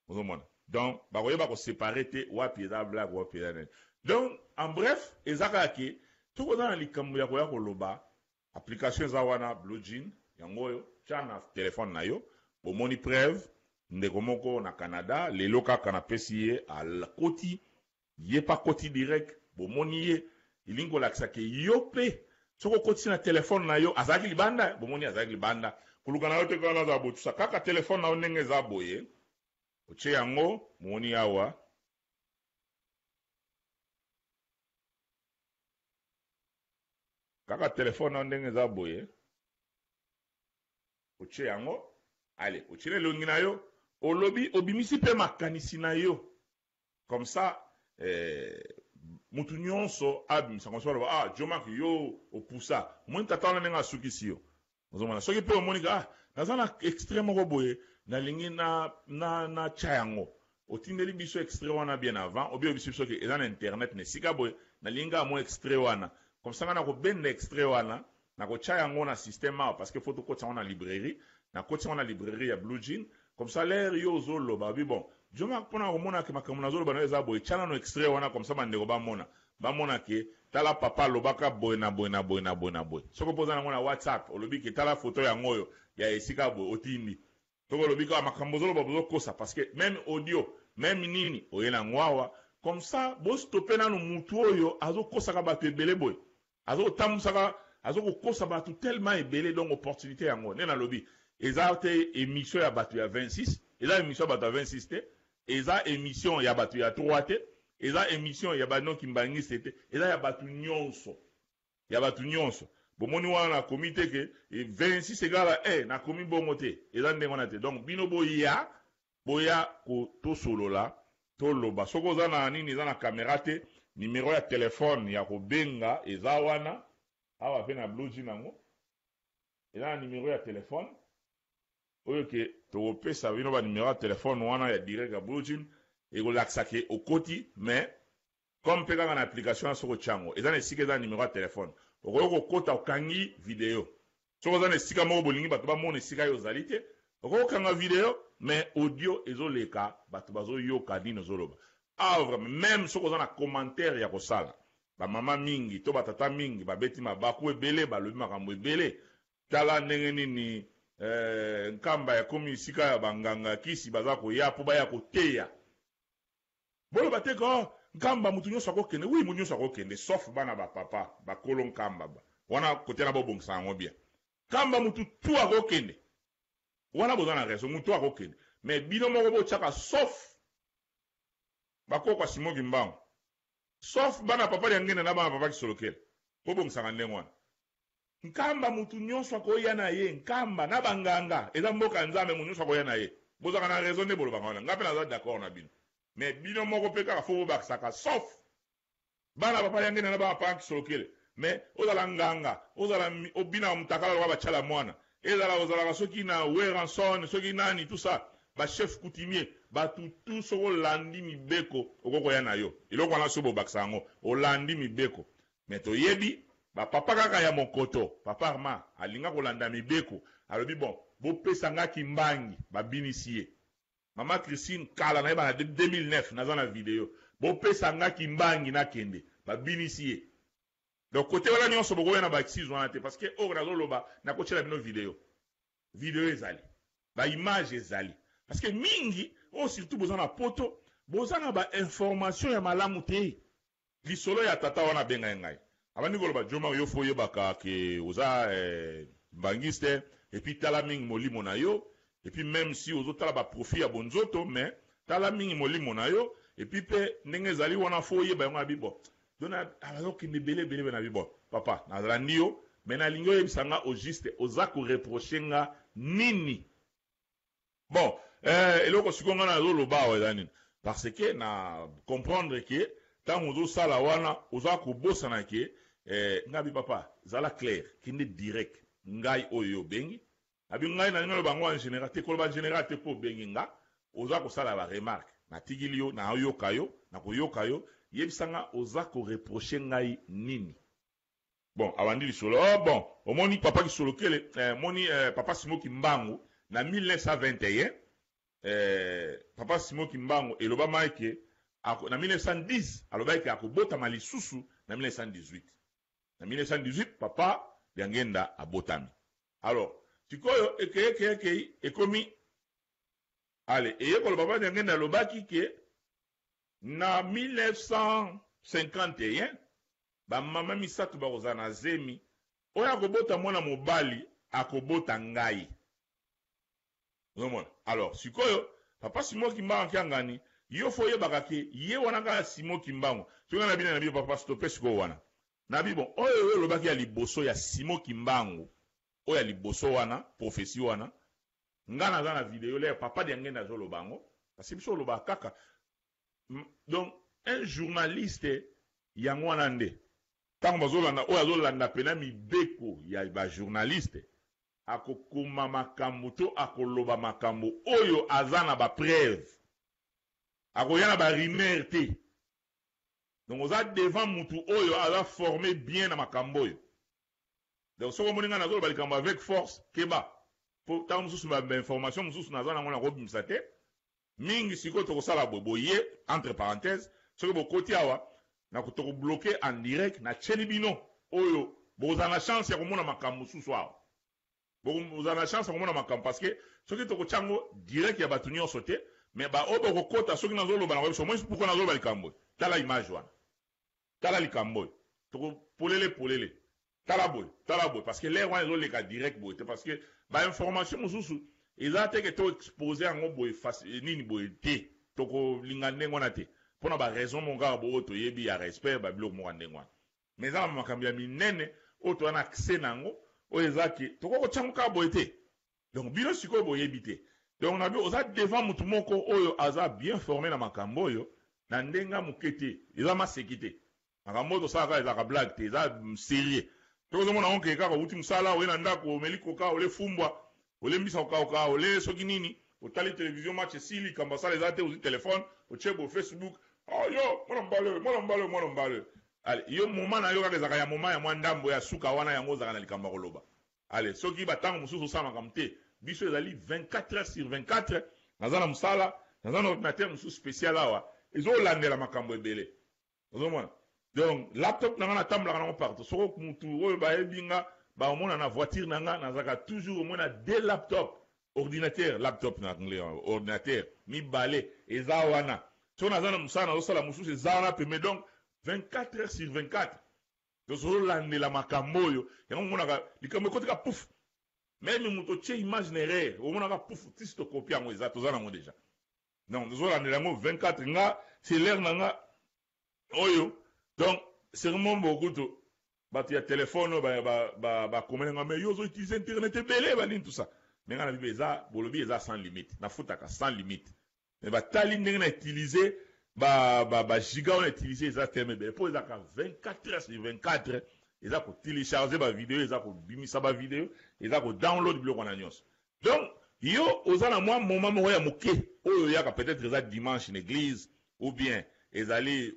Ozomona? Donc bakoyeba ko separer te wapi eza blague wapi eza nini. Donc en bref eza kaka ke soki oza na likambo ya koya koloba application eza wana blue jean yango oyo tia na telephone na yo bomoni preuve ndeko moko na Canada lelo kaka napesi ye akoti ye pe akoti direct bomoni ye elingi kolakisa ke yo pe soki okotisi na telephone na yo azalaki libanda bomoni azalaki libanda koluka na yo te kaka nazala botusa kaka telephone na yo ndenge eza boye otie yango bomoni awa kaka telephone na yo ndenge eza boye otie yango ale otie na elongi na yo olobi obimisi pe makanisi na yo Comme ça eh, mutu nionso abimisa comme ça baloba ah Djomack yo opusa omoni tata wana ndenge asukisi yo ozomona soki pe omoni ka ah naza na extrait moko boye nalingi na na na tia yango otindeli biso extrait wana bien avant obi oyebisi biso ke eza na internet na esika boye nalingi kaka mwa extrait wana comme ça nga nakobenda extrait wana Nakotia yango na système awa parce que faut tokotisa yango na librairie. Nakotisi yango na librairie ya Blue Jean. Comme ça l'heure yo ozo loba olobi bon Djomack pona komona ke makambo nazo loba nayo eza boye tia nanu extrait wana comme ça ba ndeko bamona. Bamona ke tala papa alobaka boye na boye na boye na boye na boye. Soki pe oza nango na WhatsApp olobi ke tala photo yango oyo ya esika boye otindi. Soki olobi kaka makambo ozo loba bozo kosa parce que meme audio meme nini oye nango awa comme ça bo stopper nanu mutu oyo azo kosaka batu ebele boye. Azo kotambusaka azo kokosa batu tellement ebele donc opportunite yango nde nalobi eza te emission ya batu ya 26 eza emission ya batu ya 26 te eza emission ya batu ya 3 te eza emission ya ba non kimbanguiste te eza ya batu nionso ya batu nionso bomoni wana nakomi te ke 26 egala eh nakomi bongo te eza ndenge wana te donc bino boya Boya ko tosolola toloba soki oza na nini eza na camera te numero ya telephone ya kobenga eza wana awa pe na blue jean yango eza na numero ya telephone oyo ke tokopesa bino ba numero ya telephone wana ya direct ya blue jean ekolakisa ke okoti mais Comme pe kaka na application wana soki otie yango eza na esika eza na numero ya telephone okoki kokota okangi video soki oza na esika moko bolingi batu bamona esika yo ozali te okoki kokanga video mais audio ezoleka batu bazoyoka nini ozoloba awa vraiment meme soki oza na commentaire ya kosala ba mama mingi to ba tata mingi babeti mabaku ebele balobi makambo ebele tala ndenge nini eh, Nkamba ekomi esika ya banganga kisi baza koya po baya koteya Boloba te que oh Nkamba mutu nionso ako kende, oui mutu nionso ako kende sauf bana ba papa ba kolo Nkamba ba wana cote wana bo bongisa yango bien. Nkamba mutu tout ako kende wana boza na raison mutu ako kende mais bino moko bo tiaka sauf ba koko ya Simon Kimbangu sauf bana papa Diangienda na bana papa Kisolokele bo bongisaka ndenge wana. Nkamba mutu nionso akoya na ye Nkamba na ba nganga eza mboka ya Nzambe mutu nionso akoya na ye bozalaka na raison nde bolobaka wana nga pe naza d'accord na bino mais bino moko pe kaka faut bobakisaka sauf bana papa Diangienda na bana papa Kisolokele mais ozala nganga ozala obinaka mutakala lokola ba tshala mwana ezala ozalaka soki na Werrason soki nani tout ça ba chef coutumier batu tout soki olandi mibeko okoki koya na yo eloko wana soki bobakisa yango olandi mibeko Mais toyebi ba papa kaka ya mokoto, papa Armand alinga kolanda mibeko, alobi bon bopesa nga kimbangi, babinisi ye. Mama Christine kala nayeba na 2009 naza na video, bopesa nga kimbangi nakende, babinisi ye. Donc cote wana nionso bokoya na ba excuse wana te parce que oyo nazoloba nakotiela bino video. Video ezali, ba images ezali parce que mingi oyo surtout boza na poto boza na ba informations ya malamu te. Lisolo ya tata wana abengaki ngai abandi koloba Djo Mario yo faut oyebaka ke oza kimbanguiste et puis tala mingi molimo na yo et puis meme si ozo tala ba profit ya bonzoto mais tala mingi molimo na yo et puis pe ndenge ezali wana faut oyeba yango abi bon donc azo kende ebele ebele na bi bon papa nalandi yo mais nalingi oyebisa nga au juste oza ko reprocher nga nini? Bon eh eloko sikoyo nga nazo loba awa eza nini? Parce que na comprendre que tango ozo sala wana oza kobosana que eh nga bi papa zala clair kende direct ngai oyo yo obengi abi ngai nalingi naloba yango en general te koloba en general te po obengi nga oza kosala ba remarque natikili yo nayoka yo nakoyoka yo. Yebisa nga oza ko reprocher ngai nini? Bon, abandi lisolo. Oh bon, omoni papa Kisolokele, eh, omoni eh, papa Simon Kimbangu na 1921, eh, papa Simon Kimbangu elobamaki ke ako, na 1910 alobaki ke akobotama lisusu na 1918. Na 1918 papa Diangienda abotami. Alors, sikoyo ekei ekei ekei ekomi ale eye koloba papa Diangienda alobaki ke na 1951 ba mama misatu bakozala na zemi, oyo akobota mwana mobali akobota ngai. Ozomona? Alors sikoyo papa Simon Kimbangu Kiangani, yo fo oyebaka ke ye wana kaka Simon Kimbangu. Soki nga na bino na bino papa stoppe sikoyo wana. Na bi bon oyo yo olobaki ya liboso ya Simon Kimbangu, oyo ya liboso wana prophetie wana, nga naza na video lere papa Diangenda azoloba yango, parce que biso olobaka kaka. Donc un journaliste yango wana nde tango bazolanda oyo azolanda pena mibeko ya ba journaliste akokoma makambo to akoloba makambo oyo aza na ba preuve, akoya na ba rumeur te. Donc oza devant mutu oyo aza forme bien na makambo oyo. Donc soki omoni nga nazoloba likambo avec force, keba po tango mosusu ba information mosusu naza nango nakobimisa te. Mingi sikoyo tokosala boye boye entre parenthèses soki bokoti awa na toko bloquer en direct na tieli bino oyo bokozala na chance ya komona makambo mosusu awa bokozala na chance ya komona makambo parce que soki tokotia yango direct ya bato nyonso te mais ba oyo bokokota soki nazoloba na koyebisa omoni pourquoi nazoloba likambo tala image wana Tala likambo oyo toko polele polele tala boye tala boye parce que l'heure wana ezo leka direct boye te parce que ba information mosusu eza te ke to expose yango boye nini boye te toko linga ndenge wana te pona ba raison moko kaka boye oyo toyebi ya respect ba biloko moko ya ndenge wana mais eza na makambo ya minene oyo toza na accès na yango oyo eza ke tokoki kotia yango kaka boye te. Donc bino sikoyo boyebi te. Donc na oza devant mutu moko oyo aza bien forme na makambo oyo na ndenga muke te. Eza maseki te. Makambo oyo tosalaka ezalaka blague te, eza serieux. Soki ozomona ngo ke kaka owuti musala oye na ndako omeli coca ole fumbwa ole mbisa kokauka ole soki nini otali television match esili likambo asala eza te ozwi telephone otie bo Facebook oh yo mwana mobali oyo mwana mobali oyo mwana mobali oyo ale yo moment na yo kaka ezalaka ya moment ya mwa ndambo ya suka wana yango ozalaka na likambo ya koloba. Allez soki ba tango mosusu osala makambo te biso ezali 24 heures sur 24 naza na mosala naza na ordinateur mosusu special awa ezolandela makambo ebele ozomona donc laptop na nga natambolaka nango partout soko mutu oyo bayebi nga baomona na voiture na nga nazalaka toujours au moins na deux laptop ordinateur laptop na anglais ordinateur mibale eza wana soki naza na mosala nazosala mosusu eza wana pembe donc 24 heures sur 24 Tozolandela makambo oyo yango omonaka likambo ekoti ka pouf meme moto otie image na erreur omonaka pouf tisi tokopi yango eza toza nango deja donc tozolandela yango 24 nga c'est l'heure na nga oyo donc sermon bokutu bato ya telefone oyo bakomeli nga mais yo ozo utiliser internet ebele banini tout ça mais nga na bibi eza bolobi eza sans limite nafutaka sans limite Mais ba tali ndenge na utiliser ba ba ba giga wana utiliser eza tellement ebele po ezaka 24 heures sur 24 eza ko telecharger ba video eza ko bimisa ba video eza ko download biloko wana nyonso donc yo oza na mwa moment moko ya moke oyo oyaka peut-être eza dimanche na église ou bien ezali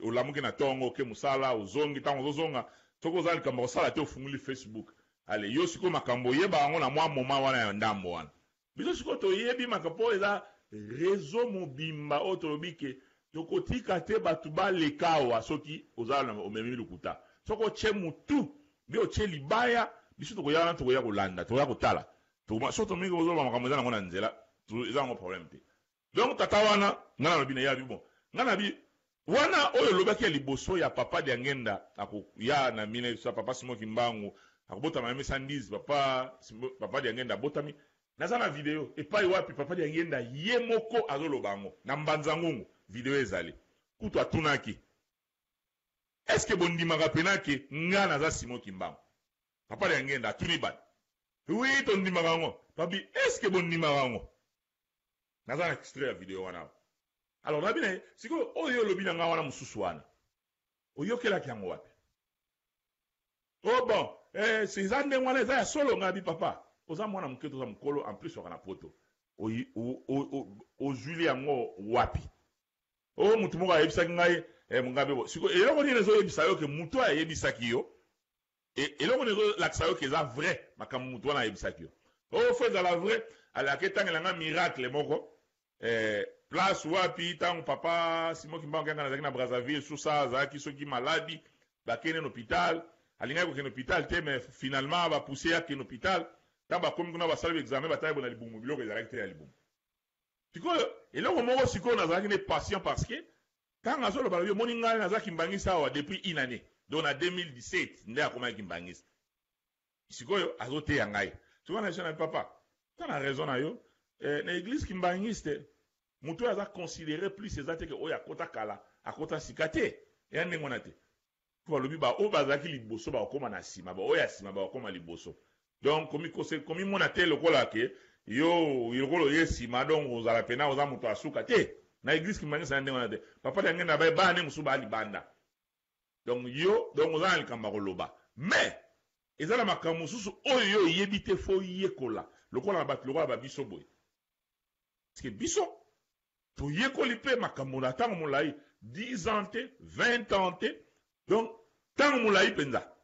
olamuki na tongo oke mosala ozongi ntango ozozonga soki oza likambo ya kosala te ofungoli Facebook ale yo sikoyo makambo oyeba yango na mwa moment wana ya ndambo wana Biso sikoyo toyebi makambo po eza reseau mobimba oyo tolobi ke tokotika te batu baleka awa soki oza na omemi lokuta soki otie mutu be otie libaya biso tokoya wana tokoya kolanda tokoya kotala soki tomoni ke ozoloba makambo eza nango na nzela eza nango problème te donc tata wana nga nalobi na ye abi bon nga nabi Wana oyo olobaki ya liboso ya papa Diangenda akoya na 1900 papa Simon Kimbangu akobotama na 1910 papa papa Diangenda abotami naza na video epai wapi papa Diangenda ye moko azoloba yango na Mbanza Ngungu video ezali kutu atunaki est ce que bondimaka pena ke nga naza Simon Kimbangu papa Diangenda atuni bato oui tondimaka yango pabi est ce que bondimaka yango Naza na extrait ya video wana awa. Alors nabi na ye, sikoyo oyo yo olobi na nga wana mosusu wana, oyokelaki yango wapi? Oh bon, eh, eza ndenge wana eza ya solo? Nga nabi papa, oza mwana moke toza mokolo, en plus waka na poto. Ozwili yango wapi? Oh, moto moko ayebisaki ngai, Ngai mpe boye. Sikoyo eloko nini ezoyebisa yo ke moto oyo ayebisaki yo, eloko nini ezolakisa yo ke eza vrai makambo moto wana ayebisaki yo? Oh, faut ezala vrai. Alaki etangela nga miracle moko, place wapi ntango papa Simon Kimbangu Kiangani azalaki na Brazzaville, susa azalaki soki maladi, bakende na hôpital, alingaki kokende hôpital te, mais finalement bapousse ye akende hôpital. Ntango bakomi kuna, basali examen, batali bona libumu, biloko ezalaki te ya libumu. Sikoyo eloko moko, sikoyo nazalaki ne patient, parce que ntango azoloba, lobi: "Omoni, ngai naza kimbangisi awa depuis une année." Donc na 2017 nde akomaki kimbangisi. Sikoyo azoteya ngai. Sikoyo na na papa, ta na raison na yo, na église kimbangiste, moto oyo aza considéré plus eza te ke oyo akota kala, akota sika te. Eya ndenge wana te. Po balobi baoyo bazalaki liboso bakokóma na nsima, baoyo ya nsima bakokóma liboso. Donc komimona te lokola ke yo lokola oye nsima, donc ozala pena oza moto asuka te. Na église kimbangisi na ndenge wana te. Papa na ngai na bana nde mosusu baa libanda. Donc yo, donc oza na likambo ya koloba, mais eza na makambo mosusu oyo yo oyebi te, faut yekola lokola na bato lokola babiso boye, parce que biso toyekoli mpe makambo na ntango molai, 10 ans te, 20 ans te, donc ntango molai mpenza.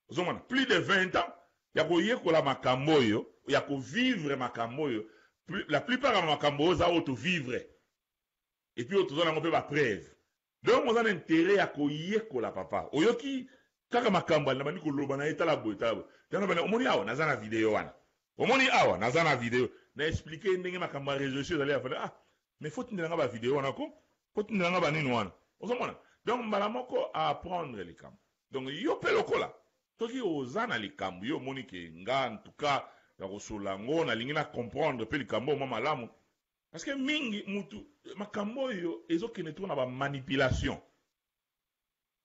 Ozomona, plus de 20 ans ya koyekola makambo oyo, ya kovivre makambo oyo. La plupart ya makambo oyo eza oyo tovivre, et puis oyo toza nango mpe bapreuve. Donc oza na intérêt ya koyekola. Papa, oyoki kaka makambo alinga bandi koloba na ye: "Tala boye, tala boye." Tala bandi, omoni awa naza na video wana, omoni awa naza na video na expliquer ndenge makambo ya réseau sociaux ezali. Afana: "Ah, mais faut tindela nga bavideo wana ko, faut tindela nga banini wana." Ozomona, donc mbala moko aapprendre likambo. Donc yo mpe lokola soki oza na likambo, yo omoni ke nga, en tout cas ya kosolola yango, nalingi na comprendre mpe likambo oyo mwa malamu, parce que mingi mutu makambo oyo ezokende to na bamanipulation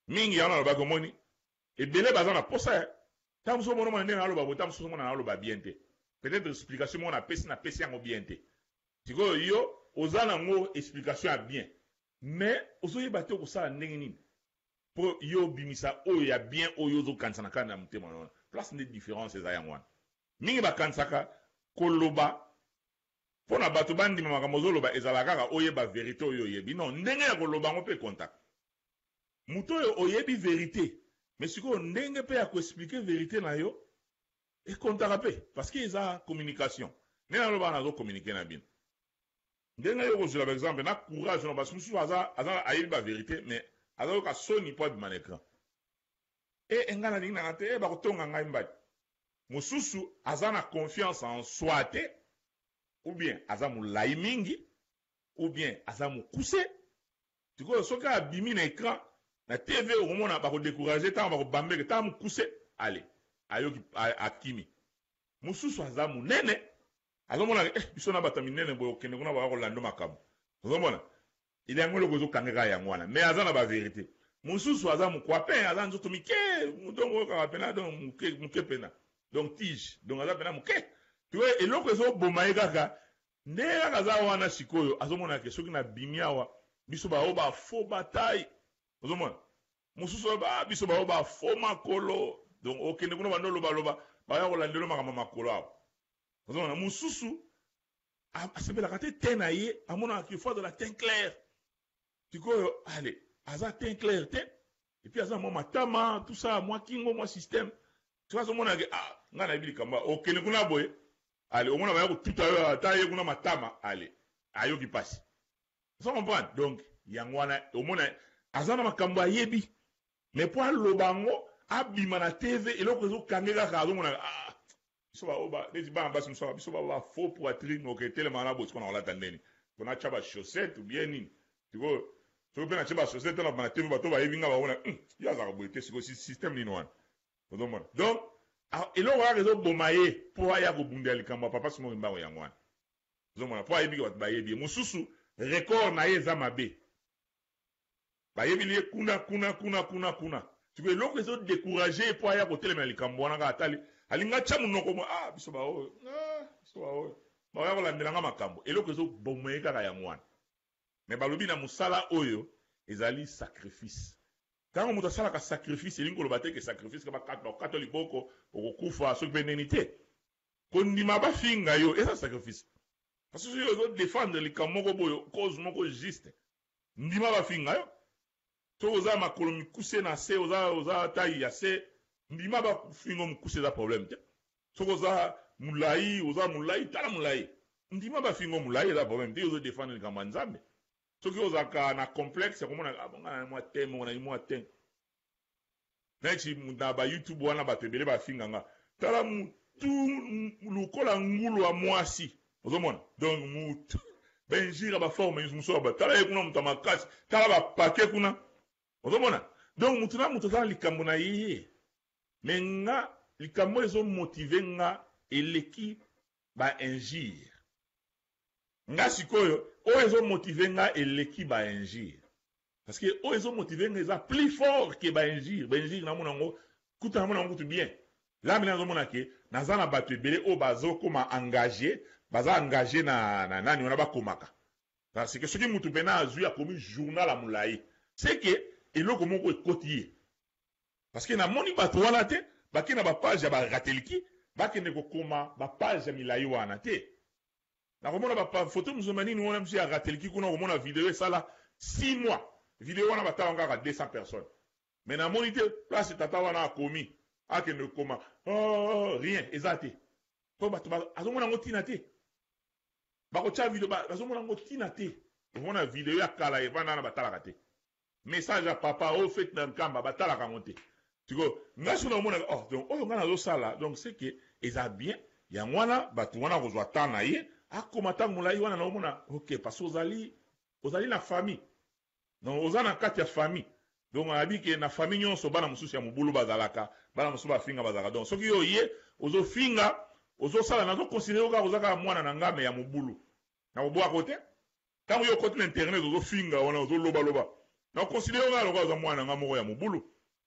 mingi. Yango nalobaki, omoni ebele baza na posa ya ntango mosusu omona omona ndenge naloba boye, ntango mosusu omona naloba bien te, peut-être explication moko napesi yango bien te. Sikoyo yo oza nango explication ya bien, mais ozoyeba te okosala ndenge nini mpo yo obimisa oyo ya bien, oyo ozokanisa na kati na motema na wana. Place nde différence eza yango wana. Mingi bakanisaka koloba mpo na bato bandima makambo ozoloba ezala kaka oyeba vérité oyo oyebi. Non, ndenge ya koloba yango mpe contact. Moto oyo oyebi vérité, mais sikoyo ndenge mpe ya koexpliquer vérité na yo ekontaka mpe, parce que eza communication. Ndenge nalobaka, nazocommuniquer na bino ndenge yo kozwela par exemple na courage na basi mosusu aza ayebi bavérité, mais azayoka soni mpo abima na écran. E ngai nalingi nanga te, e bakotonga ngai mbali. Mosusu aza na confiance en soi te, ou bien aza molai mingi, ou bien aza mokuse. Sikoyo soki abimi na écran na TV, okomona bakodécourager ntango bakobambeke ntango mokuse ale ayoki, akimi. Mosusu aza monene, azomona biso na bato ya minene boye, okende kuna baka kolanda makambo. Ozomona ile yango eloko ezokanga kaka yango wana, mais aza na bavérité. Mosusu aza mokwape, aza nzoto mike, donc oyokaka pena, donc moke moke pena, donc tige, donc aza pena moke. Tu eloko ezoboma ye kaka nde kaka aza wana. Sikoyo azomona ke soki nabimi awa, biso bao bafaux bataille. Ozomona mosusu oyo biso bao bafaux makolo, donc okende kuna bando olobaloba, baya kolandela makambo makolo awa. Ozomona mosusu asepelaka te te na ye, amonaka qu'il faut de la teint clair. Sikoyo ale aza teint clair te, et puis aza mwa matama, tout ça, mwa kingo, mwa système. Sikoyo azomona ke ah, ngai nayebi likambo, okende kuna boye, ale omona baya kotuta yo, ata ye kuna matama, ale ayoki mpasi. Ozo comprendre? Donc yango wana omona aza na makambo ayebi, mais mpo aloba yango, abima na TV, eloko ezokange kaka azomona: "Ah, biso baoyo neti bana basi mosusu, biso ba faux poitrine, oke telema na boye, sikoyo na kolata ndeni mpo natya bachaussette ou bien nini?" Sikoyo soki mpe natye bachaussette na TV, bato bayebi nga, bakomona ye azalaka boye te. Sikoyo système nini wana? Ozomona, donc eloko kaka ezoboma ye mpo aya kobundela likambo ya papa Simon Kimbangu, yango wana. Ozomona, mpo ayebi ke bato bayebi ye. Mosusu record na ye eza mabe, bayebili ye kuna kuna kuna kuna kuna. Sikoyo eloko ezodécourager ye mpo aya kotelemela likambo wana kaka atali alingi atya monoko mo: "Ah, biso baoyo, ah, biso baoyo baoya kolandelanga makambo." Eloko ezoboma ye kaka yango wana. Mais balobi na mosala oyo ezali sacrifice. Ntango moto asalaka sacrifice, elingi koloba te ke sacrifice ka bakata liboko, okokufa soki mpe nini te. Kondima bafinga yo eza sacrifice, parce que soki ozodéfendre likambo moko boye, cause moko juste, ndima bafinga yo. Soki oza makolo mikuse na se, oza taille ya se, ndima ba fingo mukuse, eza problème te. Soki oza mulayi, oza mulayi, tala mulayi, ndima ba fingo mulayi, eza problème te. Ozo défendre likambo ya Nzambe. Soki ozalaka na complexe ya komona, ah, nga na mwa te moko na mwa te, neti na ba YouTube wana, bato ebele bafinga nga, tala mutu lokola ngulu ya mwasi. Ozomona, donc mutu bainjure, baforme mosusu, tala ye kuna, moto ya makasi, tala bapake kuna. Ozomona, donc mutu na mutu aza na likambo na ye. Me nga, likambo ezomotiver nga eleki bainjure. Nga sikoyo, oyo ezomotiver nga eleki bainjure, parce que oyo ezomotiver nga eza plus fort ke bainjure. Bainjure namona yango kutu, namona yango kutu bien. La mina nazomona ke naza na bato ebele oyo bazokoma engagé, baza engagé na nani wana, bakomaka, parce que soki mutu mpena azwi, akomi journal ya molai, c'est que eloko moko ekoti ye, parce que namoni bato wana te bakende na bapage ya barateliki, bakende kokoma bapage ya milai wana te. Nakomona bafoto mosusu nini wana mosusu ya rateliki kuna, komona video esala 6 mois, video wana batala kaka 200 personnes, mais namoni te place tata wana akomi, akende kokoma. Oh, rien eza te, mpo bato azomona yango ntina te. Bakotya video, bazomona yango ntina te. Omona video ya kala evanda wana, batalaka te. Message ya papa oyo fete na Nkamba, batalaka yango te. Sikoyo ngai soki naomonaka, oh, donc oyo ngai nazosala, donc c'est que eza bien. Yango wana bato wana kozwa temps na ye, akoma ntango molai wana, naomona ok, parce que ozali na famille, donc oza na kati ya famille. Donc ayebi ke na famille nyonso bana mosusu ya mobulu bazalaka, bana mosusu bafinga bazalaka. Donc soki yo ye ozofinga, ozosala, nazoconsidérer yo kaka oza kaka mwana na nga me ya mobulu, nakobwaka te. Ntango yo okoti na internet, ozofinga wana, ozolobaloba, nakoconsidérer yo kaka lokola oza mwana na nga moko ya mobulu.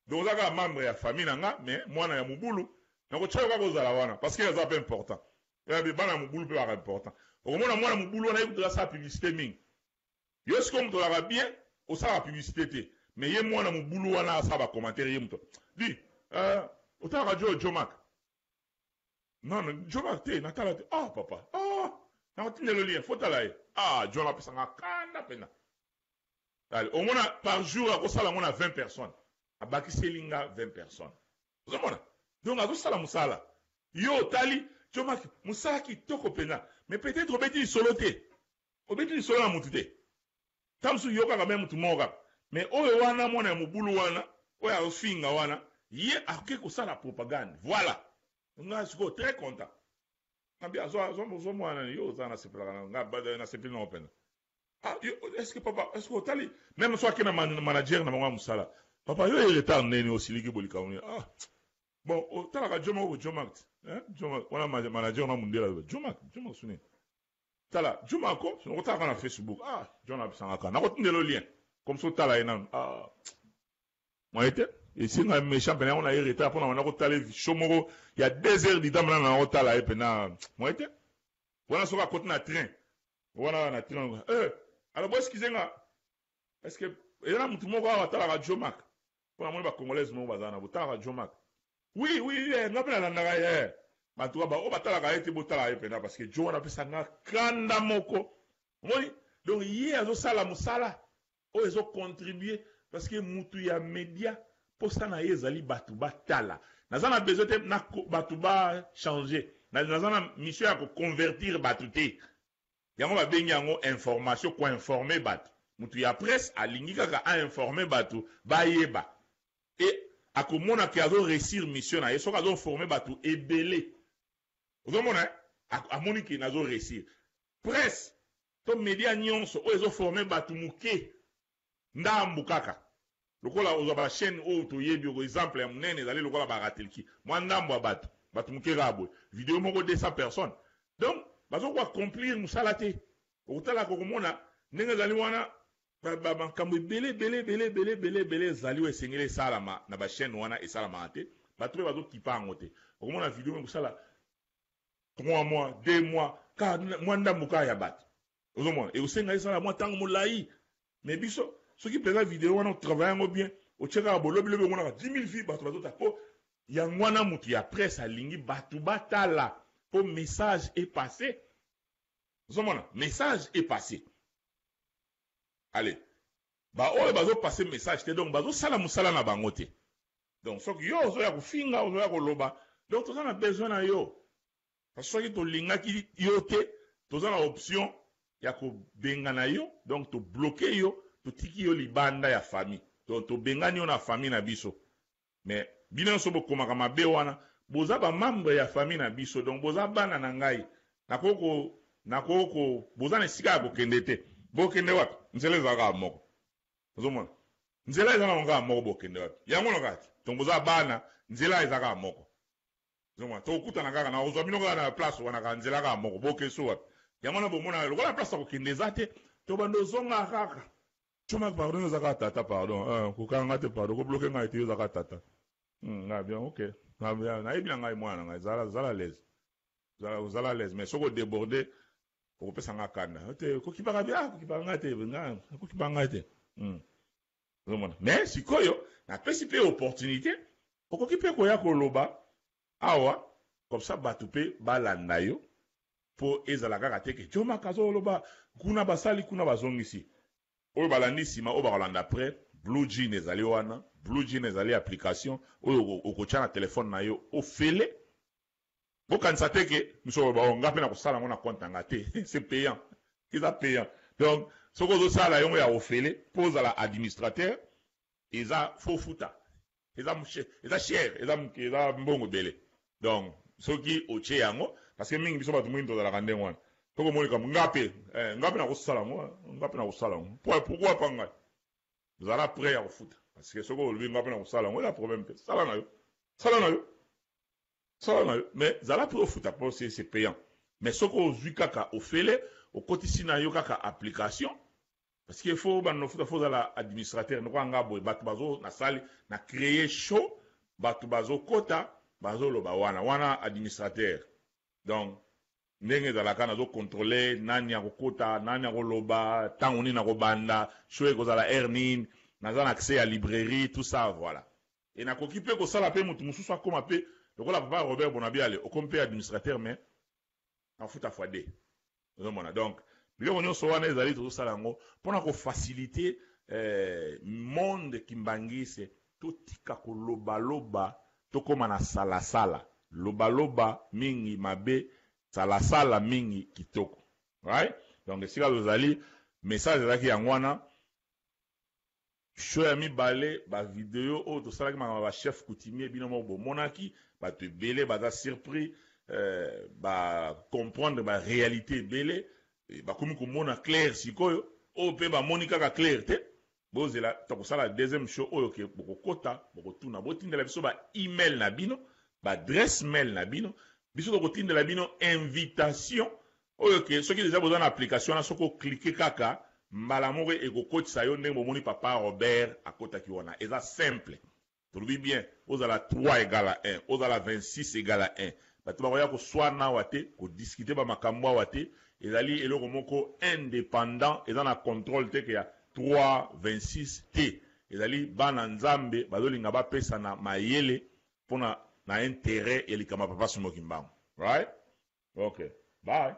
Donc oza kaka membre ya famille na nga, mais mwana ya mobulu. Nakotia yo kaka ozala wana, parce que aza mpe important. Oyabi, bana ya mobulu mpe baka important. Okomona mwana mobulu wana, ye kutu asala publicité mingi. Yo sikoyo moto olaka bien, osalaka publicité te, mais ye mwana mobulu wana asala bacommentaire. Ye moto di otalaka jo Jomak? Non, Jomak te, natala te. Ah papa, ah, nakotindela lien, faut tala ye. Ah, John apesanga kanda mpena. Ale, omona par jour akosala yango na 20 personnes, abakiseli nga 20 personnes. Ozomona, donc azosala mosala. Yo otali Jomak, mosala kitoko mpenza, mais peut-être obeti lisolo te, obeti lisolo na motu te. Ta mosusu yo kaka me motu moko kaka, mais oyo wana mwana ya mobulu wana oyo azofinga wana, ye akoki kosala propagande. Voilà, nga sikoyo très content. Nabi azwa mwana yo oza, nasepelaka na nga, nasepeli nango mpenza. Ah, est ce que papa, est ce que otali même so ake na manager na bango ya mosala, papa yo ye retard ndeni, osiliki bolikambo nini? Ah bon, otalaka jo moko, Jomak, Jomak wana, manager na mundela, Jomak, Jomak suni, tala Jomak ko otalaka na Facebook. Ah, John apesanga kaka, nakotindela lien comme so otala ye nanu. Ah, moye te, esinga méchant mpena yango na ye retard mpona banda kotala show moko ya 2 heures du temps mpena na kotala ye mpena. Moye te wana, soki akoti na train wana, na train, alors bo excuse nga, est ce que eza na mutu moko awa atalaka Jomak? Mpo namoni bacongolaise moko baza na botalaka Jomak. Oui, nga mpe nalandaka ye. Bato oyo batalaka ye te, botalaka ye mpena, parce que jo wana apesa nga kanda moko. Omoni, donc ye azosala mosala oyo ezocontribuer, parce que mutu ya média, mposa na ye ezali bato batala. Naza na besoin te na bato bachanger, naza na mission ya koconvertir bato te. Yango babengi yango information, koinformer bato. Mutu ya presse alingi kaka ainformer bato, bayeba. E akomona ke azoréussir mission na ye soki azoinformer bato ebele. Ozomona, amoni ke nazoréussir. Presse to média nyonso oyo ezoformer bato moke, ndambu kaka, lokola ozwa bachaîne oyo toyebi, oko exemple ya monene ezali lokola baratelki, mwa ndambo ya bato, bato moke kaka boye, video moko 200 personnes, donc bazokoaccomplir mosala te. Okotalaka, okomona ndenge ezali wana, makambo ebele ebele ebele ebele ebele ebele ezali oyo esengeli esalama na bachaîne wana, esalamaka te. Bato oyo bazokipa yango te. Okomona video moko kosala 3 mois, 2 mois, kaka mwa ndambo kaka ya bato. Ozomona, ekosenga esala mwa ntango molai. Mais biso, soki mpenza video wana otravaille yango bien, otie kaka bolobilobi, omonaka 10 000 vues, bato bazota. Mpo yango wana motu ya presse alingi bato batala, mpo message epasse. Ozomona, message epasse. Allez. Ba oyo bazo passer message te donc bazo sala musala na bango te. Donc soki yo ozo ya kofinga ozo ya koloba donc toza na besoin na yo. Parce que soki tolingaki yo te toza na option ya kobengana yo donc to bloquer yo totiki yo libanda ya famille. Donc tobengani yo na famille na biso. Mais bino nionso bokomaka mabe wana boza ba membre ya famille na biso donc boza bana na ngai nakoki ko nakoki ko boza na esika ya kokende te bokende wapi nzela eza kaka moko ozomona nzela eza nango kaka moko bokende wapi yango na kaka te donc boza bana nzela eza kaka moko ozomona tokokutana kaka na kozwa bino kaka na place wana kaka nzela kaka moko bokeso wapi yango wana bomona lokola place ya kokende eza te tobanda ozonga kaka Tshomaki pardon yo oza kaka tata pardon eh, kokanga nga te pardon ko bloquer ngai te yo oza kaka tata hmm, nga bien ok nayebi na ngai mwana na ngai zala zala l'aise zala zala l'aise mais soki odeborde okopesa nga kanda te kokipaka bien ah, kokipaka ngai te nga kokipaka ngai te hmm. ozomona mais sikoyo napesi mpe opportunité okoki mpe koya koloba awa comme ça bato mpe balanda yo Po ezala kaka te ke Djomack azo loba kuna basali kuna bazongisi. Oyo balandi sima oyo bakolanda après blue jean ezali wana blue jean ezali application oyo okotia na telephone na yo ofele bokanisa te ke miso oloba oh nga pe nakosala yango na compte na nga te c'est payant eza payant donc soki ozosala yango ya ofele po ozala administrateur eza faut ofuta Eza eza cher eza eza mbongo ebele donc soki otie yango parce que mingi biso bato mwindu tozalaka ndenge wana soki omoni kambo nga pe eh, nga pe nakosala yango nga pe nakosala yango pourquoi pas ngai zala prêt ya kofuta parce que soki olobi nga pe nakosala yango eza problème te sala na yo sala na yo sala na yo mais zala prêt ofuta po c'est payant mais soki ozwi kaka ofele okotisi na yo kaka application Parce que faut banda ofuta faut ozala administrateur lokola nga boye batu bazo nasali na cree show batu bazo kota bazo loba wana wana administrateur donc ndenge ezalaka nazo controle nani akokota nani akoloba tango nini akobanda show ekozala heure nini naza na accès ya librairie tout ça voilà et nakoki pe kosala pe mutu mususu akoma pe lokola papa Robert Bonabiale okomi pe administrateur mais nafuta fois deux Ozomona donc biloko nionso wana ezali tozosala yango pona ko faciliter eh, monde kimbanguiste totika koloba loba tokoma na sala sala loba loba mingi mabe sala sala mingi kitoko right donc esika tozali message ezalaki yango wana Show ya mibale, ba video oyo tosalaki makambo ya ba chefs coutumiers bino moko bomonaki, batu ebele baza surpris, ba comprendre ba realites ebele, bakomi komona clair sikoyo, oyo pe bamoni kaka clair te, bozela tokosala deuxième show oyo ke bokokota, bokotuna, botindela biso ba email na bino, ba adresse mail na bino, biso tokotindela bino invitation Oyo ke soki dejà boza na application wana soki o cliquer kaka mbala moko ekokotisa yo ndenge bomoni papa Robert akotaki wana eza simple tolobi bien ozala 3 egal à 1 ozala 26 egal à 1 batu bakoya koswana awa te ko discuter ba makambu awa te ezali eloko moko independant eza na controle te ke ya 3 26 te ezali bana nzambe bazolinga bapesana mayele pona na interet ya likambo ya papa Simon Kimbangu right. Ok bye.